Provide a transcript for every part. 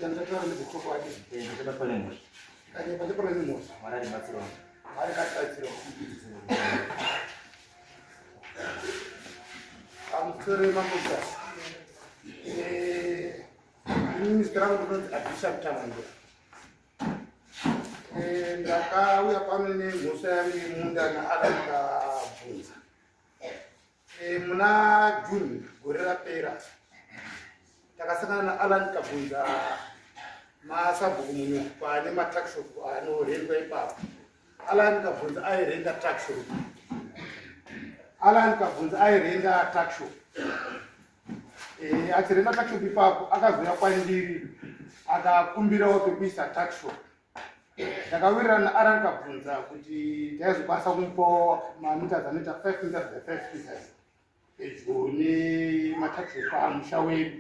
Ndataura nezvechokwadi. Eh, ndichabatwa nemhosva. Kanyepa ndichabatwa nemhosva. Mwari aribatsirawo. Mwari katibatsirawo. Pamusoro mambo. Eh, ini zita rangu ndinonzi Abisha Mutavandura. Eh, ndakauya pano nemhosva yangu yemunda naAlan Kabvunza. Eh, muna June gore rapera takasangana naAlan Kabvunza masabhuku munhu pane matuckshop anorendwa ipapo. Alan Kabvunza airenda tuckshop. Alan Kabvunza airenda tuckshop. Eh, achirenda tuckshop ipapo akazouya kwandiri akakumbirawo pekuisa tuckshop. Ndakawirirana naAlan Kabvunza kuti taizokwanisa kumupawo mameters anoita 5 meters by 5 meters pedyo nematuckshop pamusha wedu.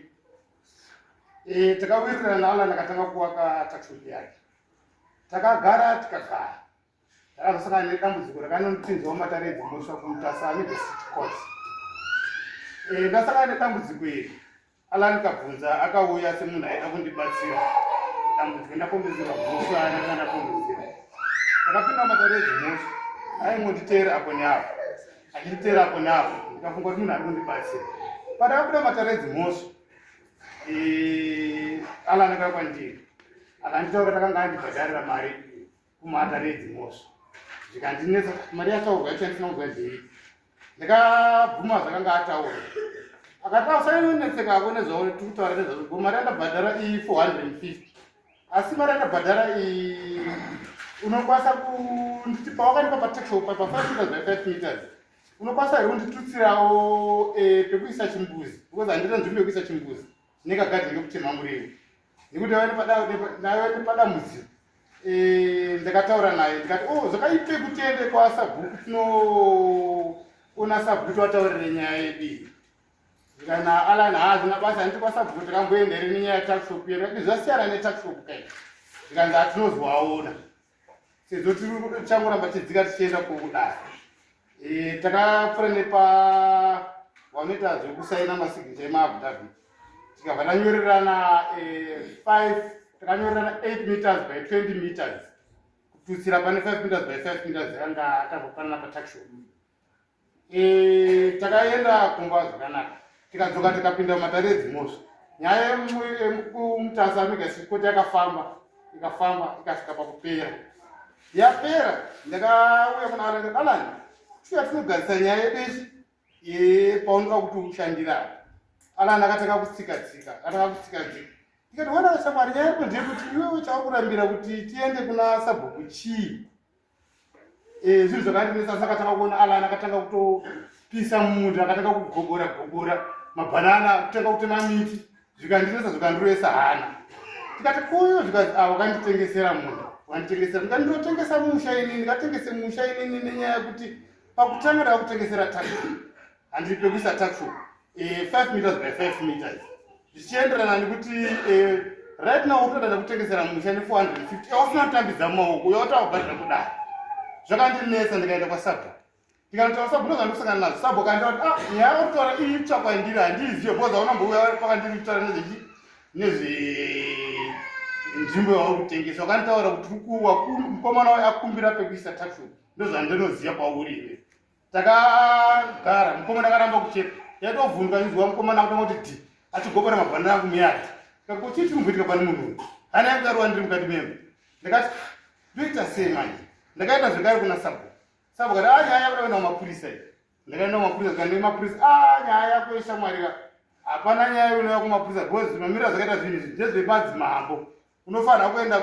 Eh, takawirirana naAlan akatanga kuvaka tuckshop yake. Takagara tikagara. Takazosangana nedambudziko rakanondipinzawo matare edzimhosva kuMutasa Mega City Court. Eh, ndasangana nedambudziko iri, Alan Kabvunza akauya semunhu aida kundibatsira. Dambudziko ndapombedzerwa mhosva ndakanga ndapombedzera. Takapinda matare edzimhosva, aingonditeera apo neapo, achinditeera apo neapo, ndikafunga kuti munhu ari kundibatsira. Patakapinda matare edzimhosva, eh, Alan akauya kwandiri akanditaura takanga andibhadharira mari kumatare edzimhosva zvikandinetsa mari yataurwa yacho yandisina kunzwa ndei ndikabvuma zvakanga ataura akati usainetseka ako nezvauri tiri kutaura nezvazvo mari yandabhadhara iyi 450 asi mari yandabhadhara iyi unokwanisa kunditi pawakandipa pataxi pa 5 meters by 5 meters unokwanisa here kunditutsirawo eh, pekuisa chimbuzi because handina nzvimbo yekuisa chimbuzi nekagadheni kekutema muriwo nekuti ndaiva nepadambudziko eh, ndakataura naye ndikati o oh, zvakaipe kuti tiende kwasabhuku tinoona sabhuku tiwataurire nyaya yedu iyi kana alan haazvina basa handiti kwasabhuku takamboenda here nenyaya yetaxshop yedu akati zvasiyana netaxshop kai zvikanzi hatinozwaona sezvo tichangoramba tichidzika tichienda kokudai eh, takapfuura nepa vanoita zvekusaina masignature emaafidavit tikabva tanyorerana 5 eh, takanyorerana 8 meters by 20 meters kututsira pane 5 meters by 5 meters yakanga tambopanana pataxshop Eh, takaenda kumba zvakanaka tikadzoka tikapinda mumatare edzimhosva nyaya yekumutasa megasikoti yakafamba ikafamba ikasvika pakupera yapera ndakauya kuna alan alan shuya tinogadzisa nyaya yedu ichi paunoda kuti ushandira alan akatanga kutsika tsika akatanga kutsika tsika ndikati wona shamwari nyaya yako ndeyekuti iwewe chauri kurambira kuti tiende kuna sabhuku chii Eh, zvinhu zvakandinetsa saka tanga kuona Alan akatanga kutopisa munda akatanga kugobora gobora mabhanana kutanga kutema miti zvikandinetsa zvikandiroesa hana tikati kuyo zvikazi avo ah, vakanditengesera munda vanditengesera ndikati ndinotengesa musha inini ndikatengese musha inini nenyaya yekuti pakutanga ndakakutengesera taxi handiri pekuisa taxi 5 eh, meters by 5 meters zvichienderana nekuti eh, right now ukutoda ndakutengesera musha ne 450 yausina kutambidza mumaoko yautawabhadhira kudai zvakandinetsa ndikaenda kwasabhuku ndikanotaura sabhuku ndozvandikusangana nazvo sabhuku akanditaura kuti ah nyaya yauri kutaura itsva kwandiri handiizive because hauna mbouya pakandiri kutaura nezvechi nezvenzvimbo yauri kutengesa wakanditaura kuti mukomana wayo akumbira pekuisa taxi ndozvandinoziva kwauri iwe Takagara mukomana akaramba kucheka. Yatovhunduka inzwa mukomana akutanga kuti dhi achigobora mabhanana angu muyadhi. Ndikati ko chii chiri kumboitika pane munhu uyu? Hana yangu yarova ndiri mukati memba. Ndikati ndoita sei manje? Ndakaenda zvekare kuna sabhuku. Sabhuku akati ah nyaya yakuda kuenda kumapurisa iyi. Ndakaenda kumapurisa zvikanzi nemapurisa ah nyaya yako yeshamwari ka hapana nyaya inouya kumapurisa because mamiriro azvakaita zvinhu izvi ndezvemadzimambo unofanira kuenda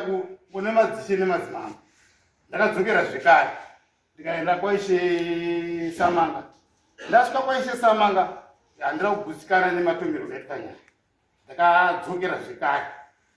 kune madzishe nemadzimambo. Ndakadzokera zvekare ndikaenda kwaishe Samanga. Ndasvika kwaishe Samanga handina kugutsikana nematongerwo akaitwa nyaya. Ndakadzokera zvekare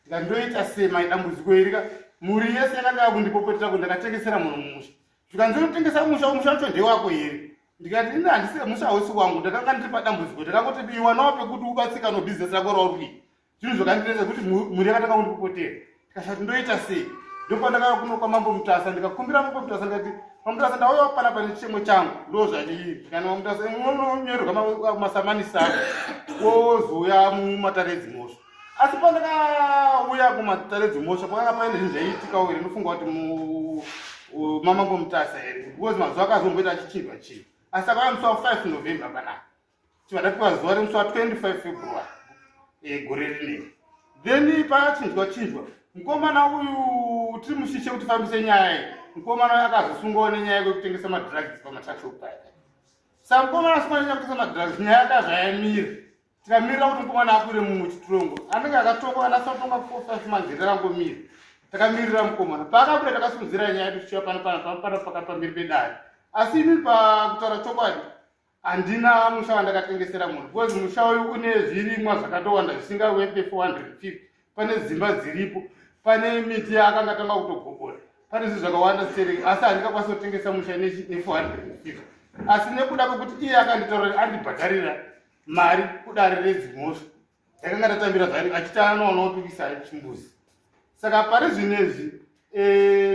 ndikati ndoita sei mai dambudziko iri ka mhuri yese yakanga yakundipopotera kuti ndakatengesera munhu mumusha. Zvikanzi unotengesa musha musha wacho ndewako here? Ndikati ini handisi musha hausi wangu ndakanga ndiri padambudziko ndakangoti iwanawo pekuti ubatsikano bhizinesi rako rauri kuita. Zvinhu zvakandinetsa kuti mhuri yakatanga kundipopotera. Ndikashati ndoita sei? Ndopandakauya kuno kwamambo Mutasa ndikakumbira mambo Mutasa ndikati mambo Mutasa ndauya panapa nechichemo changu ndozvadii kana mambo Mutasa unonyorerwa masamanisi ako wozouya mumatare edzimhosva. Asi pandakauya kumatare dzimhosva pakanga paine zvinhu zvaiitikawo here, ndofunga kuti mamambo Mutasa here, because mazuva akazomboita achichinjwa chii. Asi akauya musi wa 5 November panapa, chibva ndapiwa zuva remusi wa 25 February gore rineri. Then pakachinjwa chinjwa mukomana uyu tiri mushishe kuti fambise nyaya iyi. Mukomana uyu akazosungwawo nenyaya yekutengesa madrugs pamatuckshop paya. Saka mukomana asungwa nenyaya yekutengesa madrugs, nyaya yakazvayamira. Tikamirira kuti mukomana akwire muchitirongo, anenge akatongwa kana asatonga 4 5 months rakangomira. Takamirira mukomana, paakabuda takasimudzira nyaya yedu tichiuya pano pano pano pano pakati pamberi pedare. Asi ini pakutaura chokwadi handina musha wandakatengesera munhu, because musha uyu une zvirimwa zvakatowanda zvisingawepe 450. Pane dzimba dziripo, pane miti yaakanga tanga kutogobora, pane zvinhu zvakawanda sitereki, asi handingakwanisa kutengesa musha ne450. Asi nekuda kwekuti iye akanditaurira andibhadharira mari kudare redzimhosva ndakanga ndatambira zvaari achiti anowanawo pekisa chimbuzi. Saka pari zvino izvi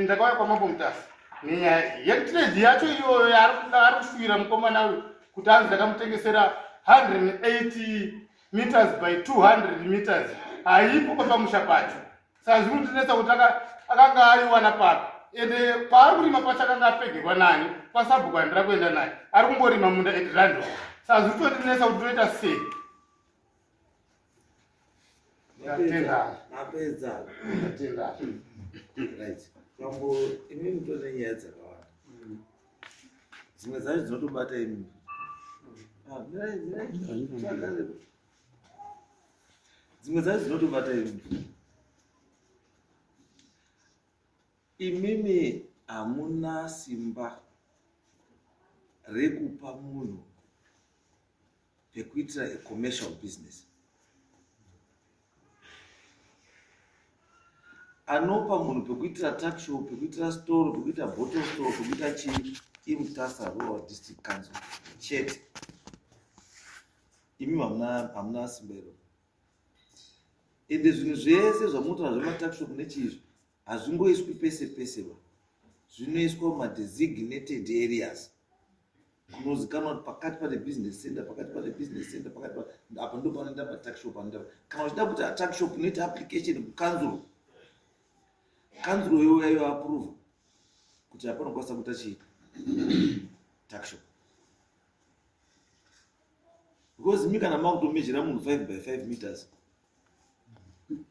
ndakauya kwamambo Mutasa nenyaya iyi yekutireji yacho iyoyo ari kushuwira mukomana uyu kuti anzi ndakamutengesera 180 meters by 200 meters, haipo papamusha pacho. Saka zviri kundinetsa kuti akanga aiwana papi, ende paari kurima pacho akanga apegerwa nani kwasabhuku andira kuenda naye, ari kungorima munda at random. Saka zviri kutondinetsa kuti toita sei. Ndatenda. Mapedza. Ndatenda. Right. Mambo, imi mutone nyaya dzakawanda. Dzimwe dzacho dzinotobata imi. Ah, mirai, mirai. Tsvagare. Dzimwe dzacho dzinotobata imi. Imimi hamuna simba rekupa munhu pekuitira a commercial business. Anopa munhu pekuitira tuck shop, pekuitira store, pekuita bottle store, pekuita chii, iMutasa Rural District Council chete. Imi hamuna simba iroro. Ende zvinhu zvese zvamunotaura zvematuck shop nechiizvi hazvingoiswi pese pese ba, zvinoiswa mumadesignated areas kunozikanwa kuti pakati pane business center, pakati pane business center, pakati apa ndo panoenda matuckshop anoenda. Kana uchida kuti tuckshop, unoita application kukanzuro, kanzuro youya yoapprove kuti apa unokwanisa kuita chii tuckshop. Because mi kana makutomezhera munhu 5 by 5 meters,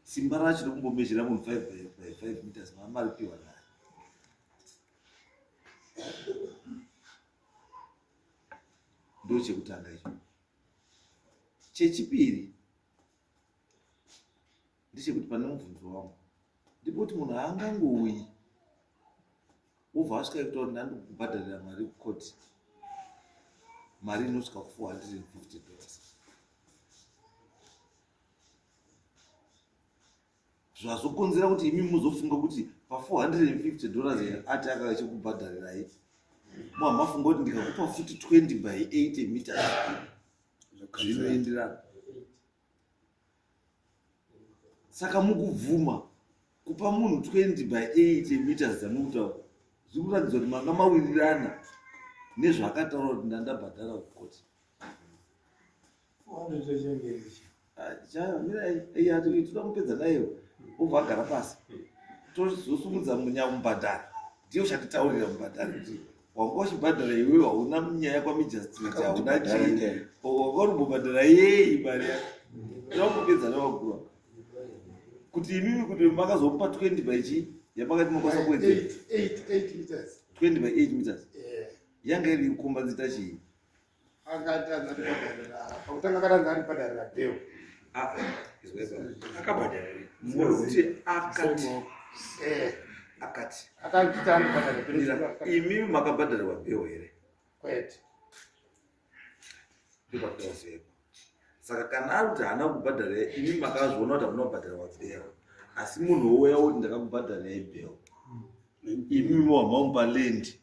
simba racho rekumbomezhera munhu 5 by 5 meters maamaripiwa naye ndo chekutanga icho. Chechipiri ndechekuti pane mubvunzo wangu ndipoti munhu haangangouyi wobva asvika kutaura kuti ndandikubhadharira mari kukoti, mari inosvika ku $450, zvazokonzera kuti imi muzofunga kuti pa $450 ati akauya chekubhadharirai, muhamafunga kuti ndikakupa futi 20 by 80 meters zvinoenderana. Saka mukubvuma kupa munhu 20 by 80 meters dzamukutaura, zviri kuratidza kuti manga mawirirana nezvaakataura kuti ndandabhadhara kukoti. Toda mupedza nayo, obva agara pasi, tozosumudza munyamubhadhara. Ndiyo chatitaurira mubhadhari kuti wanga uchibhadhara iwewe, hauna nyaya kwamagistrate, hauna chii, wanga urimbobhadhara yei mari yako. Toda kumupedza navakuru kuti imimi kuti makazomupa 20 by chii yamakati munokwanisa kuwedzera 20 by 8 meters, yanga iri kukombanzita chii? Pakutanga akatanzi andibhadharira bheu. Muri akati akati akanditi andibhadharira. Imimi makabhadharirwa bheu here? Kwete. Ndopatozivepo. Saka kana ari kuti haana kubhadharira, imi makazviona kuti hamuna kubhadharirwa bheu, asi munhu wouya woti ndakakubhadharirai bheu, imimi wamamupa land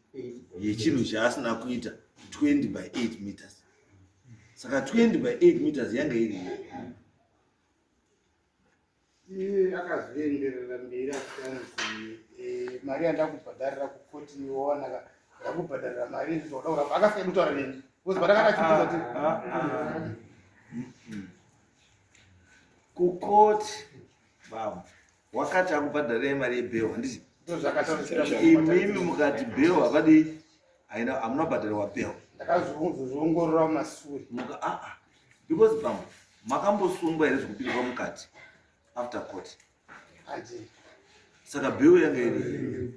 yechinhu chaasina kuita 20 by 8 meters. Saka 20 by 8 meters yanga iri Iye akazoenderera mberi achianzi mari yandakubhadharira kukoti wawana ndakubhadharira mari izvi zvakuda kuramba, akasika kutaura neni because patakati achibvunza kuti Kucourt bambo wakati akubhadharei mari yebail handiti? Imimi mukati bail havadii haina hamuna kubhadharirwa bail. Ndakazozviongorora mumasure. Muka aa ah, ah. because bambo makambosungwa here zvekubikwa mukati after court? Saka bail yanga iri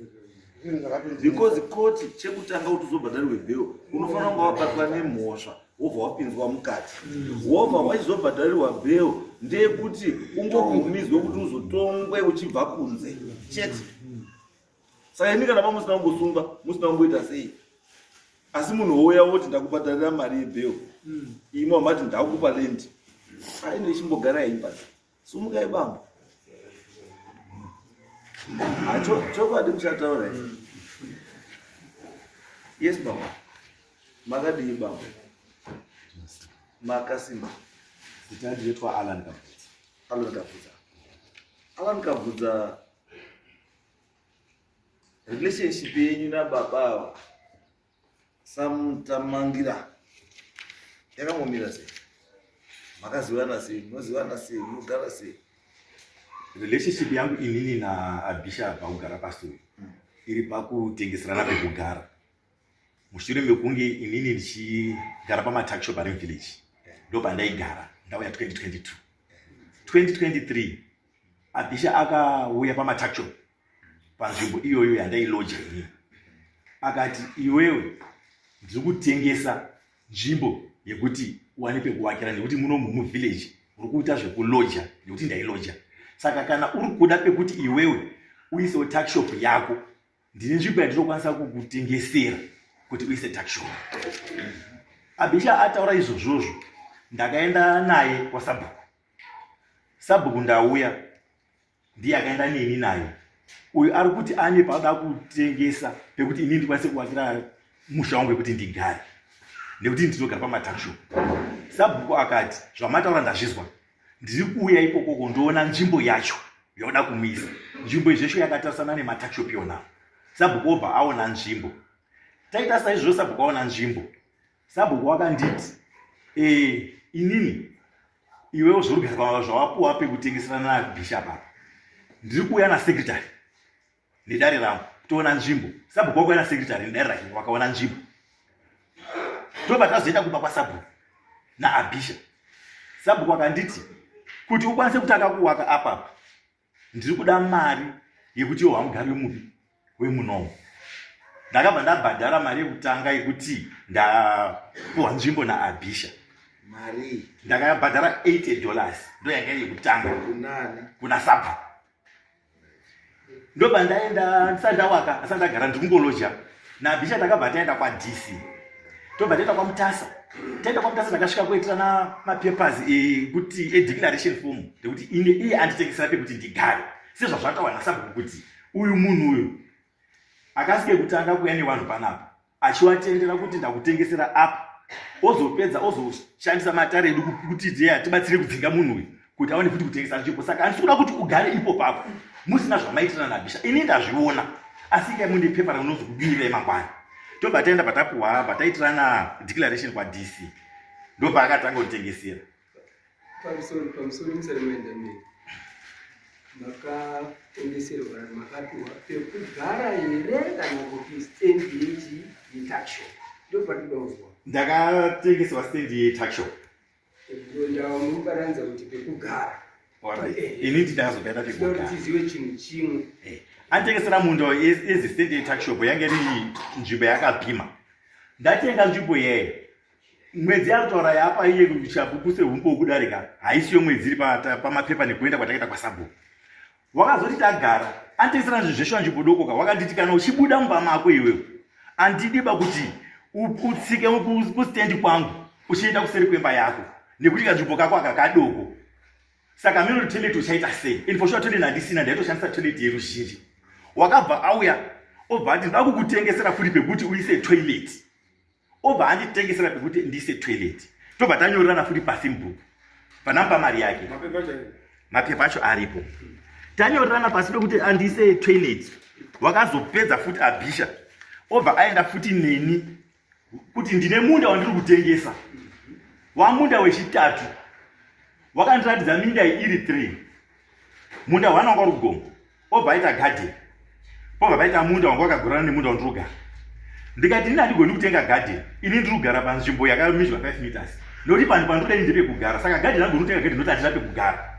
because court chekutanga kuti uzobhadharirwe bail unofanira kunga wabatwa nemhosva wobva wapinzwa mukati wobva wachizobhadharirwa bail ndeyekuti ungobvumidzwe kuti uzotongwe uchibva kunze chete. Saka ini kana pamusina kumbosungwa musina kumboita sei asi munhu wouya woti ndakubhadharira mari yebail imwe wamati ndakupa land aine ichimbogara imba Sumukai bambo. Acho chokwadi muchataura here? Yes baba. Makadii bambo? Makasimba. Zita ndinoitwa Alan Kabvudza. Alan Kabvudza. Alan Kabvudza relationship yenyu nababa ava Samutamangira yakambomira sei? Makazivana sei? Munozivana sei? Munogara sei? Relationship yangu inini naAbisha pakugara pasuo iri pakutengeserana pekugara mushure mekunge inini ndichigara pamatuckshop ari muvillage ndopandaigara ndauya 2022 2023 Abisha akauya pamatuckshop panzvimbo iyoyo yandailoja inini akati iwewe ndiri kutengesa nzvimbo yekuti uwane pekuwakira nekuti muno muvillage uri kuita zvekuloja nekuti ndailoja saka kana uri kuda pekuti iwewe uisewo tuckshop yako ndine nzvimbo yandinokwanisa kukutengesera kuti uise tuckshop abisha ataura izvozvozvo ndakaenda naye kwasabhuku sabhuku ndauya ndiye akaenda neni naye uyu ari kuti ane paanoda kutengesa pekuti inini ndikwanise kuvakira musha wangu wekuti ndigare nekuti ndinogara pamatakshop sabhuku akati zvamataura ndazvizwa ndiri kuuya ikokoko ndoona nzvimbo yacho yauda kumuisa nzvimbo izvesho yakatarisana nematakshop yona sabhuku obva aona nzvimbo taita saizvozvo sabhuku aona nzvimbo sabhuku wakanditi e, inini iwewo zvorugara zvawapuwa pekutengeserana nabishop apa ndiri kuuya nasecretary nedare rangu toona nzvimbo sabhuku wakuuya nasecretary nedare rake wakaona nzvimbo tobva tazoenda kumba kwasabhuku naabisha sabhuku akanditi kuti ukwanise kutanga kuwaka apapa ndiri kuda mari yekuti iwo hamugari wemupi wemunomo ndakabva ndabhadhara mari yekutanga yekuti ndapuwa nzvimbo naabhisha mari ndakabhadhara 80 dollars ndo yanga iri yekutanga kuna sabhu ndobva ndaenda ndisati ndawaka ndisati ndagara ndiri kungoloja naabhisha takabva taenda kwadc tobva taenda kwamutasa taenda kwamutasa ndakasvika kuitirana mapapers ekuti edeclaration form ndekuti ine iye anditengesera pekuti ndigare sezvazvataura nasabhuku kuti uyu munhu uyu akasike kutanga kuya nevanhu panapa achiwatendera kuti ndakutengesera apa ozopedza ozoshandisa matare edu kuti iye atibatsire kudzinga munhu uyu kuti aone futi kutengesa nzvimbo saka handisi kuda kuti ugare ipo papo musina zvamaitirana nabhisha ini ndazviona asi ingai mune pepa raunozokubirirai mangwana tobva taenda patapuwa pataitirana declaration kwadc ndopaakatanga kutengesera pamusoro pamusoro musati maenda mberi makatengeserwa kana makapiwa pekugara here kana kuti stand yechi yetuckshop ndopatinoda kuzwa ndakatengeserwa stand yetuckshop Ndava munobatanidza kuti pekugara. Ini ndindazobaita pekugara. Tizive chinhu chimwe. Eh, antengesera munda ezisitendi yetuckshop yange iri nzvimbo yakapima. Ndatenga nzvimbo yeye. Mwedzi yakutora yapa iye chapupu sehumbo hwekudarika haisiyo mwedzi iri pamapepa nekuenda kwatakaita kwasabhuku. Wakazoti tagara antengesera zvinhu zveshuwa nzvimbo doko ka wakanditi kana uchibuda mumba mako iwewe andidiba kuti utsike kustendi kwangu uchienda kuseri kwemba yako nekuti kanzvimbo kako aka kadoko saka mino toilet uchaita sei and for sure toilet handisina ndaitoshandisa toilet yeruzhinji wakabva auya obva ati ndoda kukutengesera futi pekuti uise toilet obva anditengesera pekuti ndiise toilet tobva tanyorerana futi pasi mubhuku panamba mari yake mapepa acho aripo tanyorerana pasi pekuti andiise toilet wakazopedza futi abhisha obva aenda futi neni kuti ndine munda wandiri kutengesa wamunda wechitatu Wakandiratidza minda iri 3. Munda hwana wanga uri kugomo. Obva aita garden. Pobva paita munda wanga wakagurana nemunda wandiri kugara. Ndikati ini handigoni kutenga garden. Ini ndiri kugara panzvimbo yakamizwa 5 meters. Nokuti panhu pandinoda ini ndepekugara. Saka garden handigoni kutenga garden nokuti handina pekugara.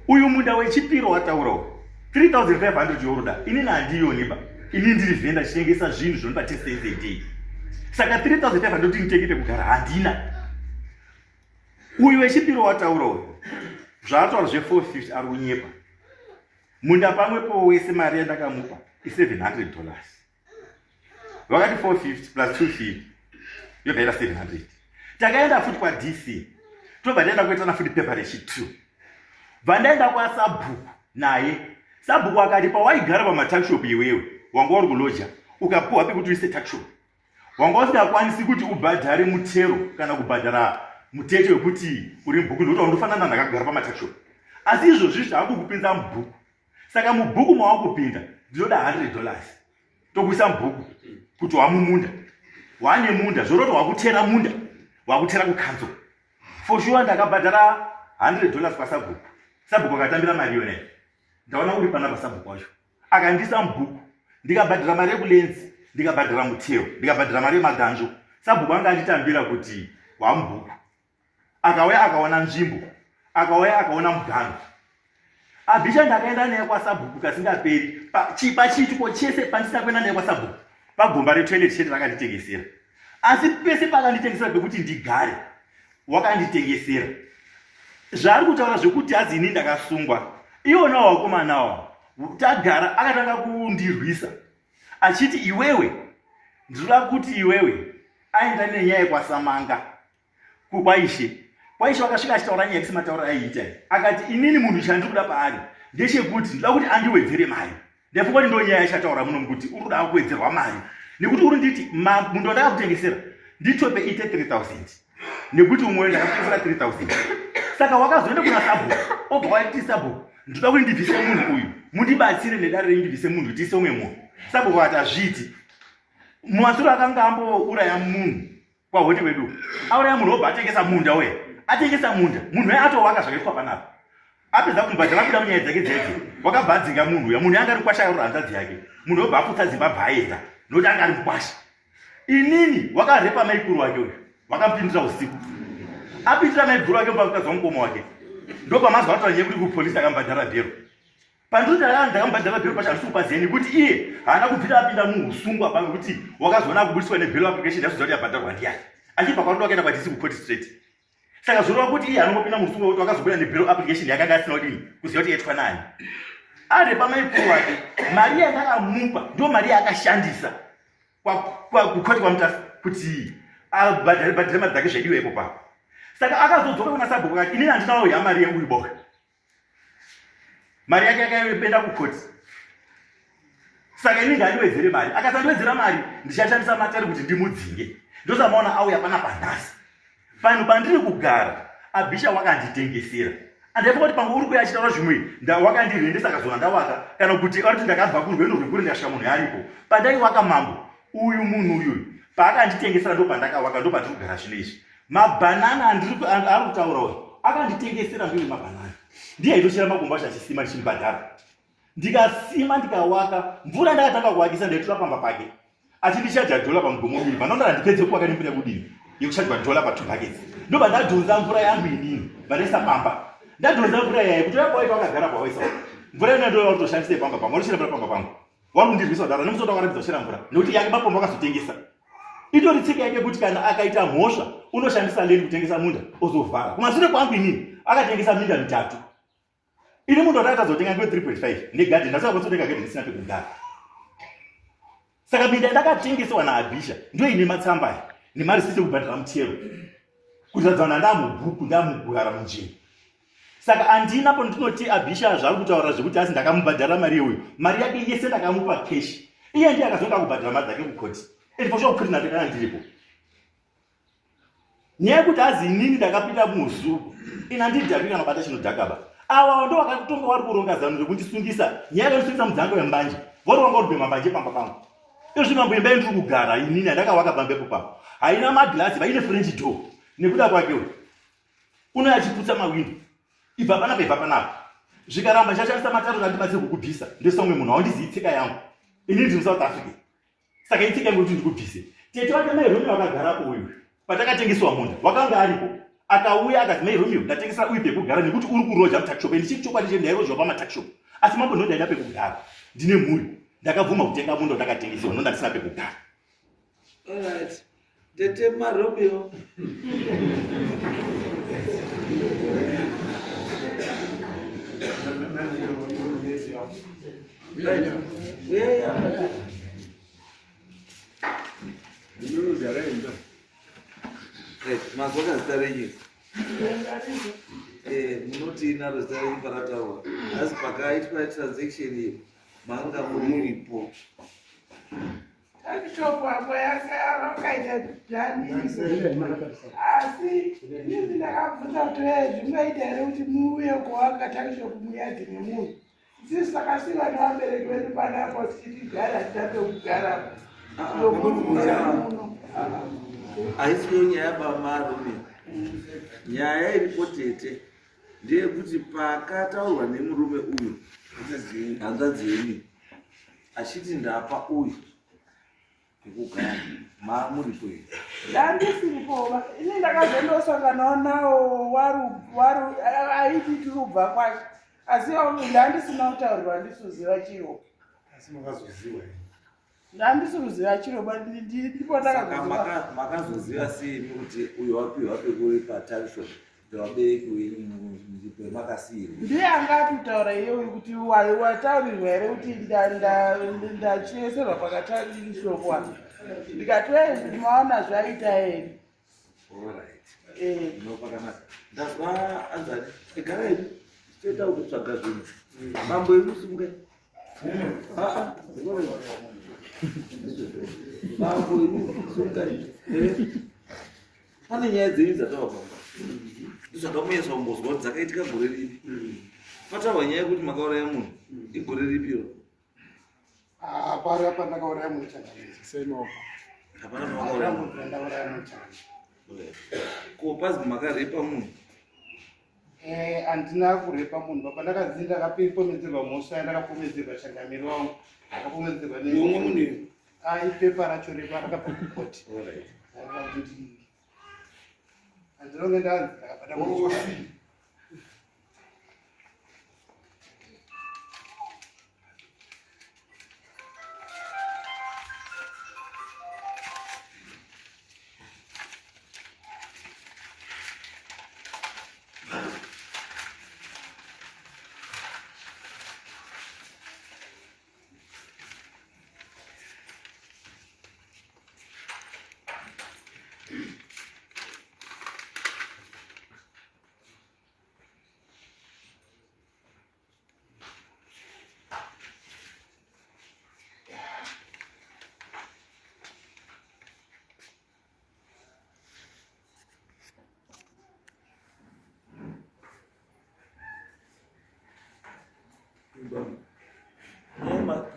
Uyu munda wechipiro wataura uyu. 3500 yoroda. Ini handiyoni ba. Ini ndiri vhenda chitengesa zvinhu zvinopa 10 cents a day. Saka 3500 kuti nditenge pekugara handina. Uyu wechipiro wataura uyu zvaataura zve 450 ari kunyepa. Munda pamwepo wese mari yandakamupa i 700 dollars. Vakati 450 plus 250 yobva yaita 700. Takaenda futi kwa DC tobva taenda kuitana futi pepa rechi 2. Bva ndaenda kwa sabhuku naye. Sabhuku akati pawaigara pamatuckshop iwewe wanga uri kuloja ukapuwa pekuti uise tuckshop. Wanga usingakwanisi kuti ubhadhare mutero kana kubhadhara mutete wekuti uri mubhuku nekuti wandofanana ndakagara pamatuckshop. Asi izvozvi zvakukupinza mubhuku. Saka mubhuku mawakupinda ndinoda 100 dollars. Tokuisa mubhuku kuti wamumunda. Wane munda zvoroti wakutera munda wakutera kukanzo. For sure ndakabhadhara 100 dollars kwasabhuku. Sabhuku akatambira mari yona. Ndaona uri panapa sabhuku wacho. Akandisa mubhuku ndikabhadhara mari yekulenzi ndikabhadhara mutero ndikabhadhara mari yemaganjo. Sabhuku anga anditambira kuti wamubhuku. Akauya akaona nzvimbo, akauya akaona muganho. Abhisha ndakaenda naye kwasabhuku kasingaperi pachiitiko chese pandisina kuenda naye kwasabhuku pagomba retoilet chete rakanditengesera. Asi pese paakanditengesera pekuti ndigare wakanditengesera. Zvaari kutaura zvekuti hazi ini ndakasungwa iwona wakomanawa tagara akatanga kundirwisa achiti iwewe ndinoda kuti iwewe aenda nenyaya yekwaSamanga kwaIshe. KwaIshe wakasvika achitaura nyaya yekuti matauro aiita akati inini munhu chandiri kuda paari ndechekuti ndinoda kuti andiwedzere mari. Ndaifunga kuti ndo nyaya yachataura muno kuti uri kuda kuwedzerwa mari nekuti uri nditi munhu wandakakutengesera nditope ite 3000 nekuti umwe ndakakutengesera 3000 saka wakazoenda kuna sabhuku obva waiti sabhuku ndinoda kuti ndibvise munhu uyu mundibatsire nedare renyu ndibvise munhu tiise umwe munhu. Sabhuku akati hazviiti. Mumasure akanga ambouraya munhu kwahoti wedu auraya munhu obva atengesa munda uye atengesa munda munhu uye atowaka zvakaitwa panapa apedza kumubhadhara abuda munyaya dzake dzedze wakabva adzinga munhu uya munhu anga ari mukwasha akarora hanzvadzi yake munhu obva aputsa dzimba bva aenda nokuti anga ari mukwasha inini wakarepa maikuru wake uyu wakamupindira usiku apindira maiguru wake mukadzi wamukoma wake ndopamazwa atoa nyaya yekuti kupolisi akamubhadhara bhero Pandiri ndakamubhadhara bhero pacho handisi kupaziva nekuti iye haana kubvira apinda muusungwa pamwe kuti wakazoona akubudiswa nebail application yazoziva kuti yabhadharwa ndiyani achibva kwarudo akaenda kwadisi kucourt straight. Saka zvoreva kuti iye anongopinda muusungwa kuti wakazobuda nebail application yakanga asina kudini kuziva kuti yaitwa nani. Arepa maikuru wake mari yandakamupa ndo mari yaakashandisa kucourt kwaMutasa kuti abhadhare bhadhare mari dzake zvaidiwa ipo papo. Saka akazodzoka kuna sabhuku akati inini handinawo yamari yeuyu boka. Mari yake yakaenda kukoti. Saka ini ngandiwedzere mari. Akasandiwedzera mari ndichashandisa matare kuti ndimudzinge. Ndosamaona auya panapa nhasi. Panhu pandiri kugara Abhisha wakanditengesera. Andaifunga kuti pamwe uri kuya achitaura zvimwe wakandirendesa akazona ndawaka kana kuti ariti ndakabva kurwendo rwekure ndikasvika munhu aripo. Pandaiwaka mambo uyu munhu uyu paakanditengesera ndopandakawaka ndopandiri kugara zvino izvi. Mabhanana andiri ari kutaura uyu akanditengesera mbeu yemabhanana. Ndiye aitochera makumbo acho achisima ndichimubhadhara. Ndikasima ndikawaka mvura ndakatanga kuwakisa ndaitora pamba pake achindichaja dhola pamugomo miri vanonda ndipedze kuwaka nemvura yekudini yekuchajwa dhola pa 2 buckets ndobva ndadhonza mvura yangu inini vandaisa pamba ndadhonza mvura yaye kutoya kwawaita wakagara kwawaisa mvura ina ndoya kutoshandisa pamba pangu vanochera mvura pamba pangu wari kundirwisa kudaro nemusota wakarambidza kuchera mvura nekuti yake mapombo akazotengesa itori tsika yake kuti kana akaita mhosva unoshandisa leni kutengesa munda ozovhara kumasure kwangu inini akatengesa minda mitatu ini munda wandakatadza kutenga ndiwe 3.5 negadheni ndasaka kutenga gadheni isina pekugara saka minda yandakatengesewa naabhisha ndiyo ine matsamba aya nemarisiti ekubhadhara mutero kuratidza kuti ndamubhuku ndamugara munzvimbo saka andina pandinoti abhisha zvaari kutaura zvekuti asi ndakamubhadhara mari yeuyu mari yake yese ndakamupa cash iye ndiye akazoenda kubhadhara mari dzake kukoti and for sure kukoti ndakanga ndiripo nyaya yekuti azi inini ndakapinda muzuku ini andidhakwi kana kubata chinodhakaba awa ndo vakatonga wari kuronga zano rekundisungisa nyaya yakandisungisa mudzango yembanje vari wanga uri mambanje pamba pangu izvi mambo imba yendiri kugara inini andakawaka pambepo papo haina maglazi vaine french door nekuda kwake uyu. Unouya achiputsa mawindo. Ibva panapa ibva panapa. Zvikaramba ndichashandisa mataro andibatsire kukubvisa. Ndoisa umwe munhu haundizivi tsika yangu. Ini ndiri muSouth Africa. Saka itsika yangu kuti ndikubvise. Tete wake mai Romeo akagarapo uyu. Patakatengeswa munda wakanga aripo. Akauya akati mai Romeo ndatengesera uyu pekugara nekuti uri kuroja mutuckshop. And chii chokwadi chete ndairojawo pamatuckshop. Asi mambo ndondaida pekugara. Ndine mhuri. Ndakabvuma kutenga munda wandakatengeserwa nonda ndisina pekugara. Alright. Tete Maromeo. Mazwa zita renyu eh, munoti naro zita renyu parataurwa asi pakaitwa transaction iyo manga muripo Takishop apo yakaita dhani asi inini ndakabvunza kuti wee zvingaita here kuti muuye kuwaka takishop muyadhi memunhu isusu takasiva nevabereki vedu panapo tichitigara tina pekugara muno haisiyo nyaya bamarume nyaya iripo tete ndeyekuti pakataurwa nemurume uyu hanzvadzi yenyu achiti ndapa uyu pekugara mamuripo here ndandisiripo ini ndakazondosanganawo nawo waru aiti tiri kubva kwashe asi ndandisina kutaurirwa ndisiuziva chiro asi makazoziva Handisi kuziva chiro but ndipo ndakazoziva. Makazoziva sei imi kuti uyo wapiwa pekuri paTarshop pevabereki wenyu pemakasiirwa? Ndiye anga atitaura iye uyu kuti wataurirwa here kuti ndachiyeserwa pakatarishop apa. Ndikati wee maona zvaita here? Alright. Eh. No pakanaka. Ndazwa anzani. Egara hedu. Toita kutsvaga zvinhu. Mambo edu simukai. Ah, ah. Mambo edu simukai. Eh. Pane nyaya dzenyu dzatawa pamba. Ndozvakamuyesa kumbozwa kuti dzakaitika gore ripi. Patawa nyaya yekuti makauraya munhu. Igore ripi iro? Hapana apa ndakauraya munhu changamire. Senoka. Hapana pamakauraya munhu. Ndakauraya munhu changamire. Ko pazi makarepa munhu? Eh, handina kurepa munhu baba ndakazi ndakapomedzerwa mhosva yandakapomedzerwa changamire wangu ndakapomedzerwa Umwe munhu iyu? Ah, ipepa racho repa rakabva kukoti. Alright. Handinonge ndanzi ndakabata munhu.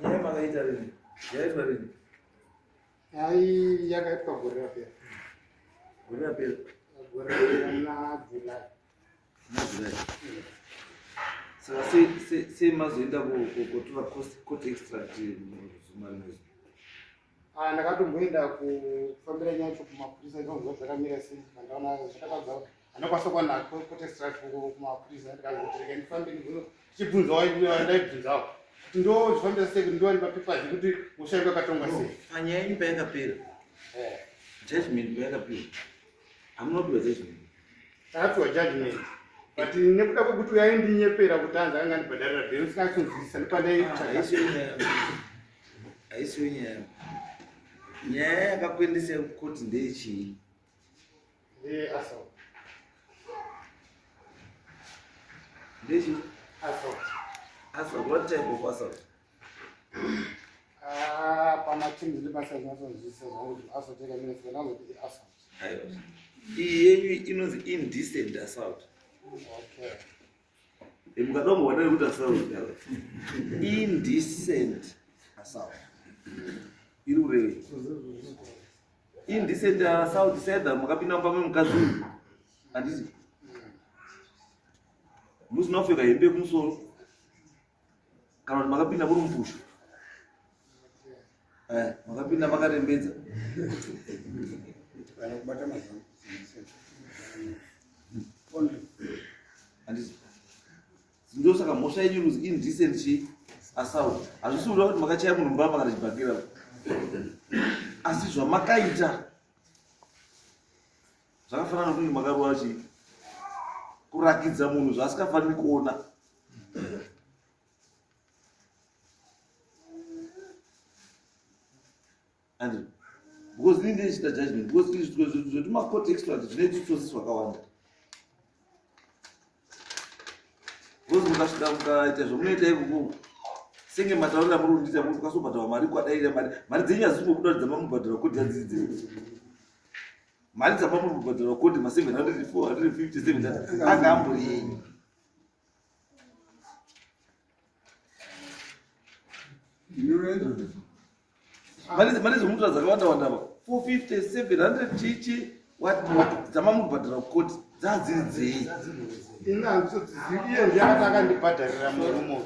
Nyaya makaita rini? Yaitwa rini? Hai yakaitwa gore rapera. Gore rapera. Gore rapera na July. Saka sei mazoenda kotora court extract zuma rimwe zuva? Ah, ndakatomboenda kufambira nyaya yacho kumapurisa ndikakunzwa zvakamira sei vandaona zvakatadza handakwanisa kuwana court extract kumapurisa ndikazoti rega ndifambe ndichibvunzawo ndaibvunzawo kuti ndozvifambira sei kuti ndiwane mapapers ekuti mhosva yangu yakatongwa sei panyaya yenyu payakapera eh. judgment payakapiwa hamuna kupiwa judgment Takapiwa judgment but nekuda kwekuti uyo aindinyepera kuti anzi akanga andibhadharira bhero ndisingakunzwisisa ndopandaiitsvaga. Haisiyo nyaya. Nyaya yakakuendesa kukoti ndeyechii? Ndeye assault. Ndeyechii? Assault. Assault. What type of assault? Ah, pana team dzine basa rinotonzwisisa zvangu kuti assault yakamira sei ndangoti assault. Aiwa. Iyi yenyu inonzi indecent assault. Okay. Eh, mukada kumboona nekuti assault. Indecent assault. Iri kurevei? Indecent assault said that makapinda mumba memukadzi uyu. Handiti? Musina kupfeka hembe yekumusoro kana kuti makapinda muri mupushu? Eh, makapinda makarembedza. Handiti ndosaka mhosva yenyu inonzi indecent chi assault. Hazvisi kureva kuti makachaya munhu mbama kana chibhakera, asi zvamakaita zvakafanana nokunge makarova chii, kurakidza munhu zvaasingafaniri kuona. And because ini ndichita judgment, because zvetumacourt extract zvine tutsotsi twakawanda, because mukasvika mukaita zvamunoita ikoko, senge mataurira muri kundiita, muri kukasobhadharwa mari kwadaira mari, mari dzenyu hadzisingobuda kuti dzamamubhadharwa kodi hadzidzi mari dzamamubhadharwa kodi ma 704 157 anga ambori yenyu. Mari dzemutora dzakawanda wanda apa, 450, 700, chichi what what, dzamamubhadhara kukoti dzadziri dzei? Ini handitodzizivi. Iye ndiye akati akandibhadharira murume uyu.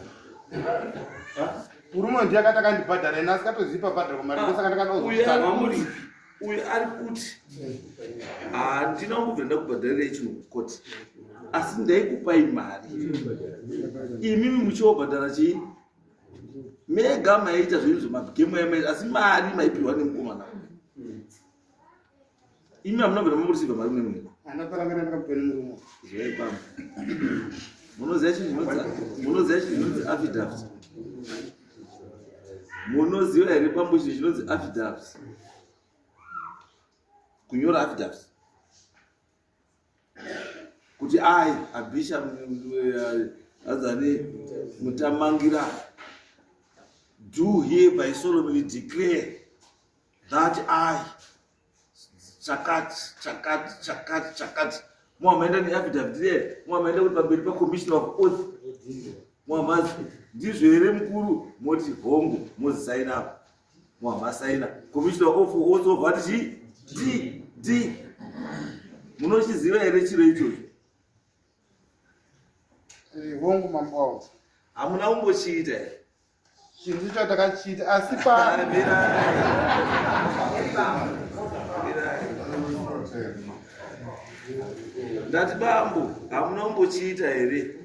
Murume ndiye akati akandibhadhara, ini asikatozivi pabhadharwa mari, ndosaka Uyu ari kuti, uyu ari kuti handina kumbobvira ndakubhadharirai chinhu kukoti, asi ndaikupai mari imimi muchiobhadhara chii mega. Maiita zvenyu zvemagemu yamaita, asi mari maipiwa nemukomana. Imi hamuna kubvira mamurisiva mari mune munhu. Andaparangana ndakapiwa nemurume. Zvaipamba. Munoziva chinhu chinonzi affidavit? Munoziva here pambo chinhu chinonzi affidavit, kunyora affidavit kuti ai abisha azani Mutamangira do hereby solemnly declare that I chakati chakati chakati chakati? Muhamaenda neaffidavit riye, muhamaenda kuti pamberi pacommissioner of oath, muhamazi ndizvo here mukuru? Moti hongu, mozisaina apo, muhamasaina, commissioner of oath obva ati chii d d. Munochiziva here chiro ichocho? Eh, hongu mambo wangu. Hamuna kumbochiita here? Chinhu icho takachiita, asi pa Mirai. Mirai. Ndati bambo, hamuna kumbochiita here?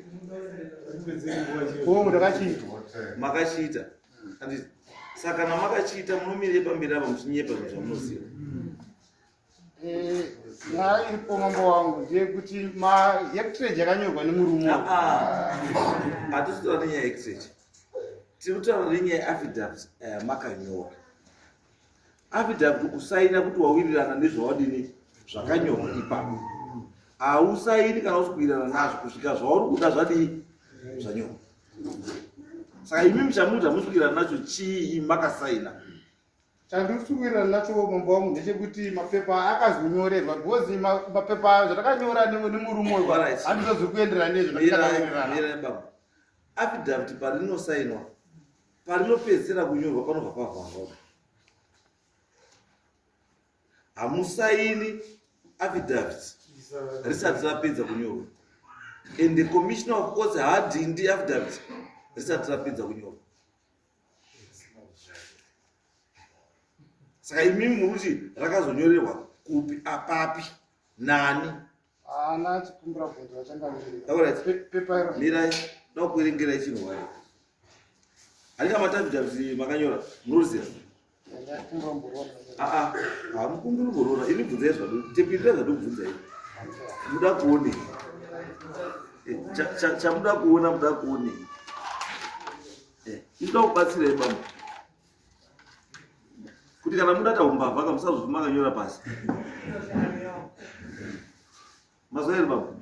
Hongu, takachiita. Makachiita. Handiti saka kana makachiita, munomirei pamberi apa muchinyepa zvinhu zvamunoziva? Eh, nyaya iripo mambo wangu ndeyekuti mahectarage yakanyorwa nemurume. Hatisi kutaura nenyaya yehectarage, tiri kutaura nenyaya yeaffidavit makanyora. Affidavit kusaina kuti wawirirana nezvawadini, zvakanyorwa ipapo. Hausaini kana usi kuwirirana nazvo kusvika zvauri kuda zvadii, zvanyorwa. Saka imi muchamuti hamusi kuwirirana nacho chii makasaina? Chandiri kuwirirana nacho mambo wangu ndechekuti mapepa akazonyorerwa, because mapepa zvatakanyora nemurume uyu handizvo zviri kuenderana nezvo zvatakawirirana. Mirai baba. Affidavit parinosainwa, parinopedzisira kunyorwa, panobva pavharwa. Hamusaini affidavit risati rapedza kunyorwa, and the commissioner of oaths haadhindi affidavit risati rapedza kunyorwa. Saka imimi muri kuti rakazonyorerwa kupi, apapi, nani? Haana chikumbira bvunzo vachangamiri. Alright. Pepa iro. Mirai, ndakuverengerai chinhu wari handika maaffidavit makanyora, munoziva? Ndakumbira mborona. Aa, hamukumbiri kumborora. Ini bvunzai zvado tepirira zvadokubvunzai. Muda kuonei? Eh, chamuda kuona, muda kuonei? Eh, inoda kubatsirai bambo kuti kana muda taumbavha kamusazobva makanyora pasi. Mazwa here bambo?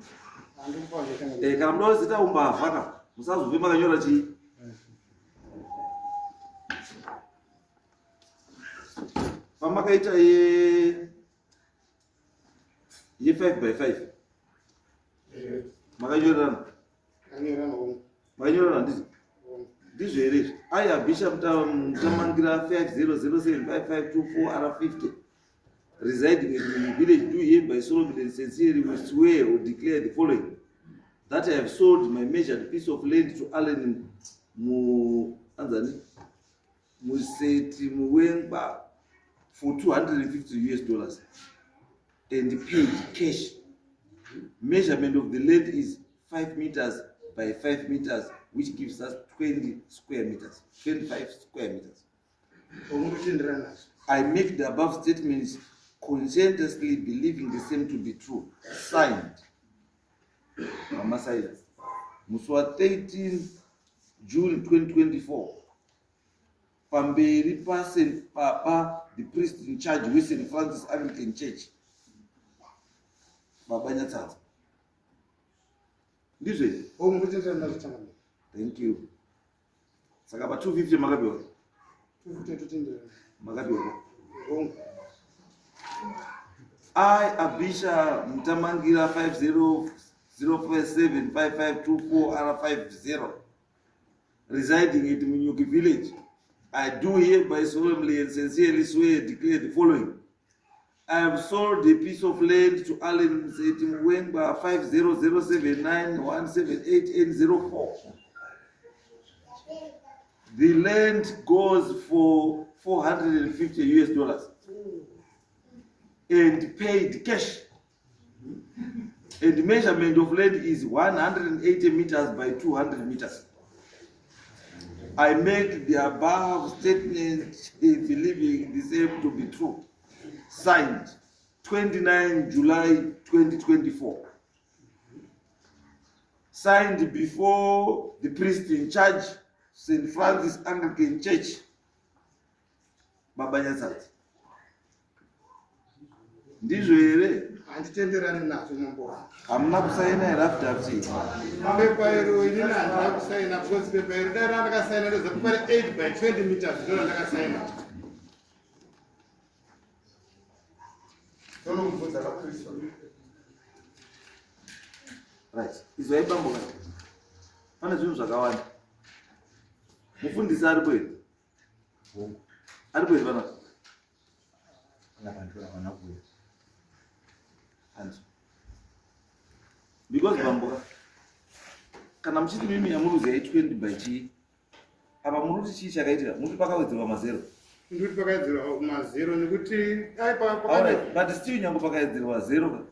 Eh, kana muda kuzita umbavha ka musazobve makanyora chii. Pamakaita ye 5 by 5 makanyorerana, makanyorerana, handiti ndizvo here izvi? Aya Bishop Mutamangira 50075524 R50 residing in the village do hereby solemnly and sincerely swear or declare the following. that I have sold my measured piece of land to Allen Mu anzani Museti Muwengwa for 250 US dollars and paid cash. Measurement of the land is 5 meters by 5 meters which gives us 20 square meters, 25 square meters. I make the above statements conscientiously believing the same to be true. Signed. Mama Saida. Musi wa 13 June 2024 pamberi paSt Papa the priest in charge weSt Francis Anglican Church Baba Nyatsanza. Ndizvo here? Thank you. Saka pa 250 makapiwa? Makapiwa. I Abisha Mutamangira 500575524R50 residing at Munyuki village. I do hereby solemnly and sincerely swear declare the following. I have sold a piece of land to Allen Mseti Muwengwa 50079178804. The land goes for 450 US dollars and paid cash. And measurement of land is 180 meters by 200 meters. I make the above statement believing the same to be true. Signed 29 July 2024. Signed before the priest in charge, St. Francis Anglican Church, Baba Nyatsadzi. Ndizvo here? Handitenderani nazvo mambo wangu. Hamuna kusaina here affidavit? Pepa iro inini handina kusaina because pepa iro dai randakasaina ndoziva pepa re 8 by 20 meters ndiro randakasaina. Tonomubvunza kaKristo. Right. Izwai bambo kana. Pane zvinhu zvakawanda. Mufundisi aripo here? Aripo here panapa? Hanzi. Because bambo ka kana muchiti mimi yamuruzi yai 20 by chii apa muri kuti chii chakaitika muri kuti pakawedzerwa mazero Ndikuti pakawedzerwa mazero nekuti dai Alright, but still nyange pakawedzerwa zero ka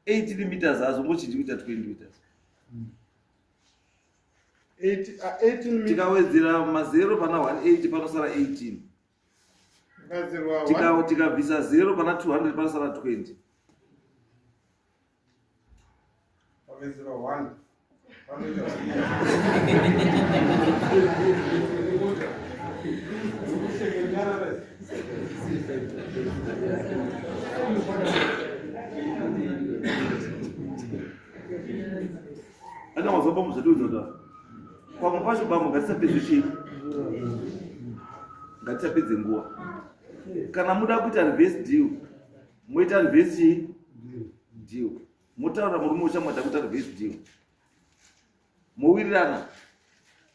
18 meters hazombochinji kuita 20 meters. 18 Tikawedzera mazero pana 180 panosara 18. Tikabvisa zero pana 200 panosara 20. Pawedzerwa 1. Anga mazuva bambo zvatiudza kuti pamwe pacho bambo ngatisapedze chii ngatisapedze nguva kana muda kuita reverse deal moita reverse chii deal motaura murume uchamwata kuita reverse deal mowirirana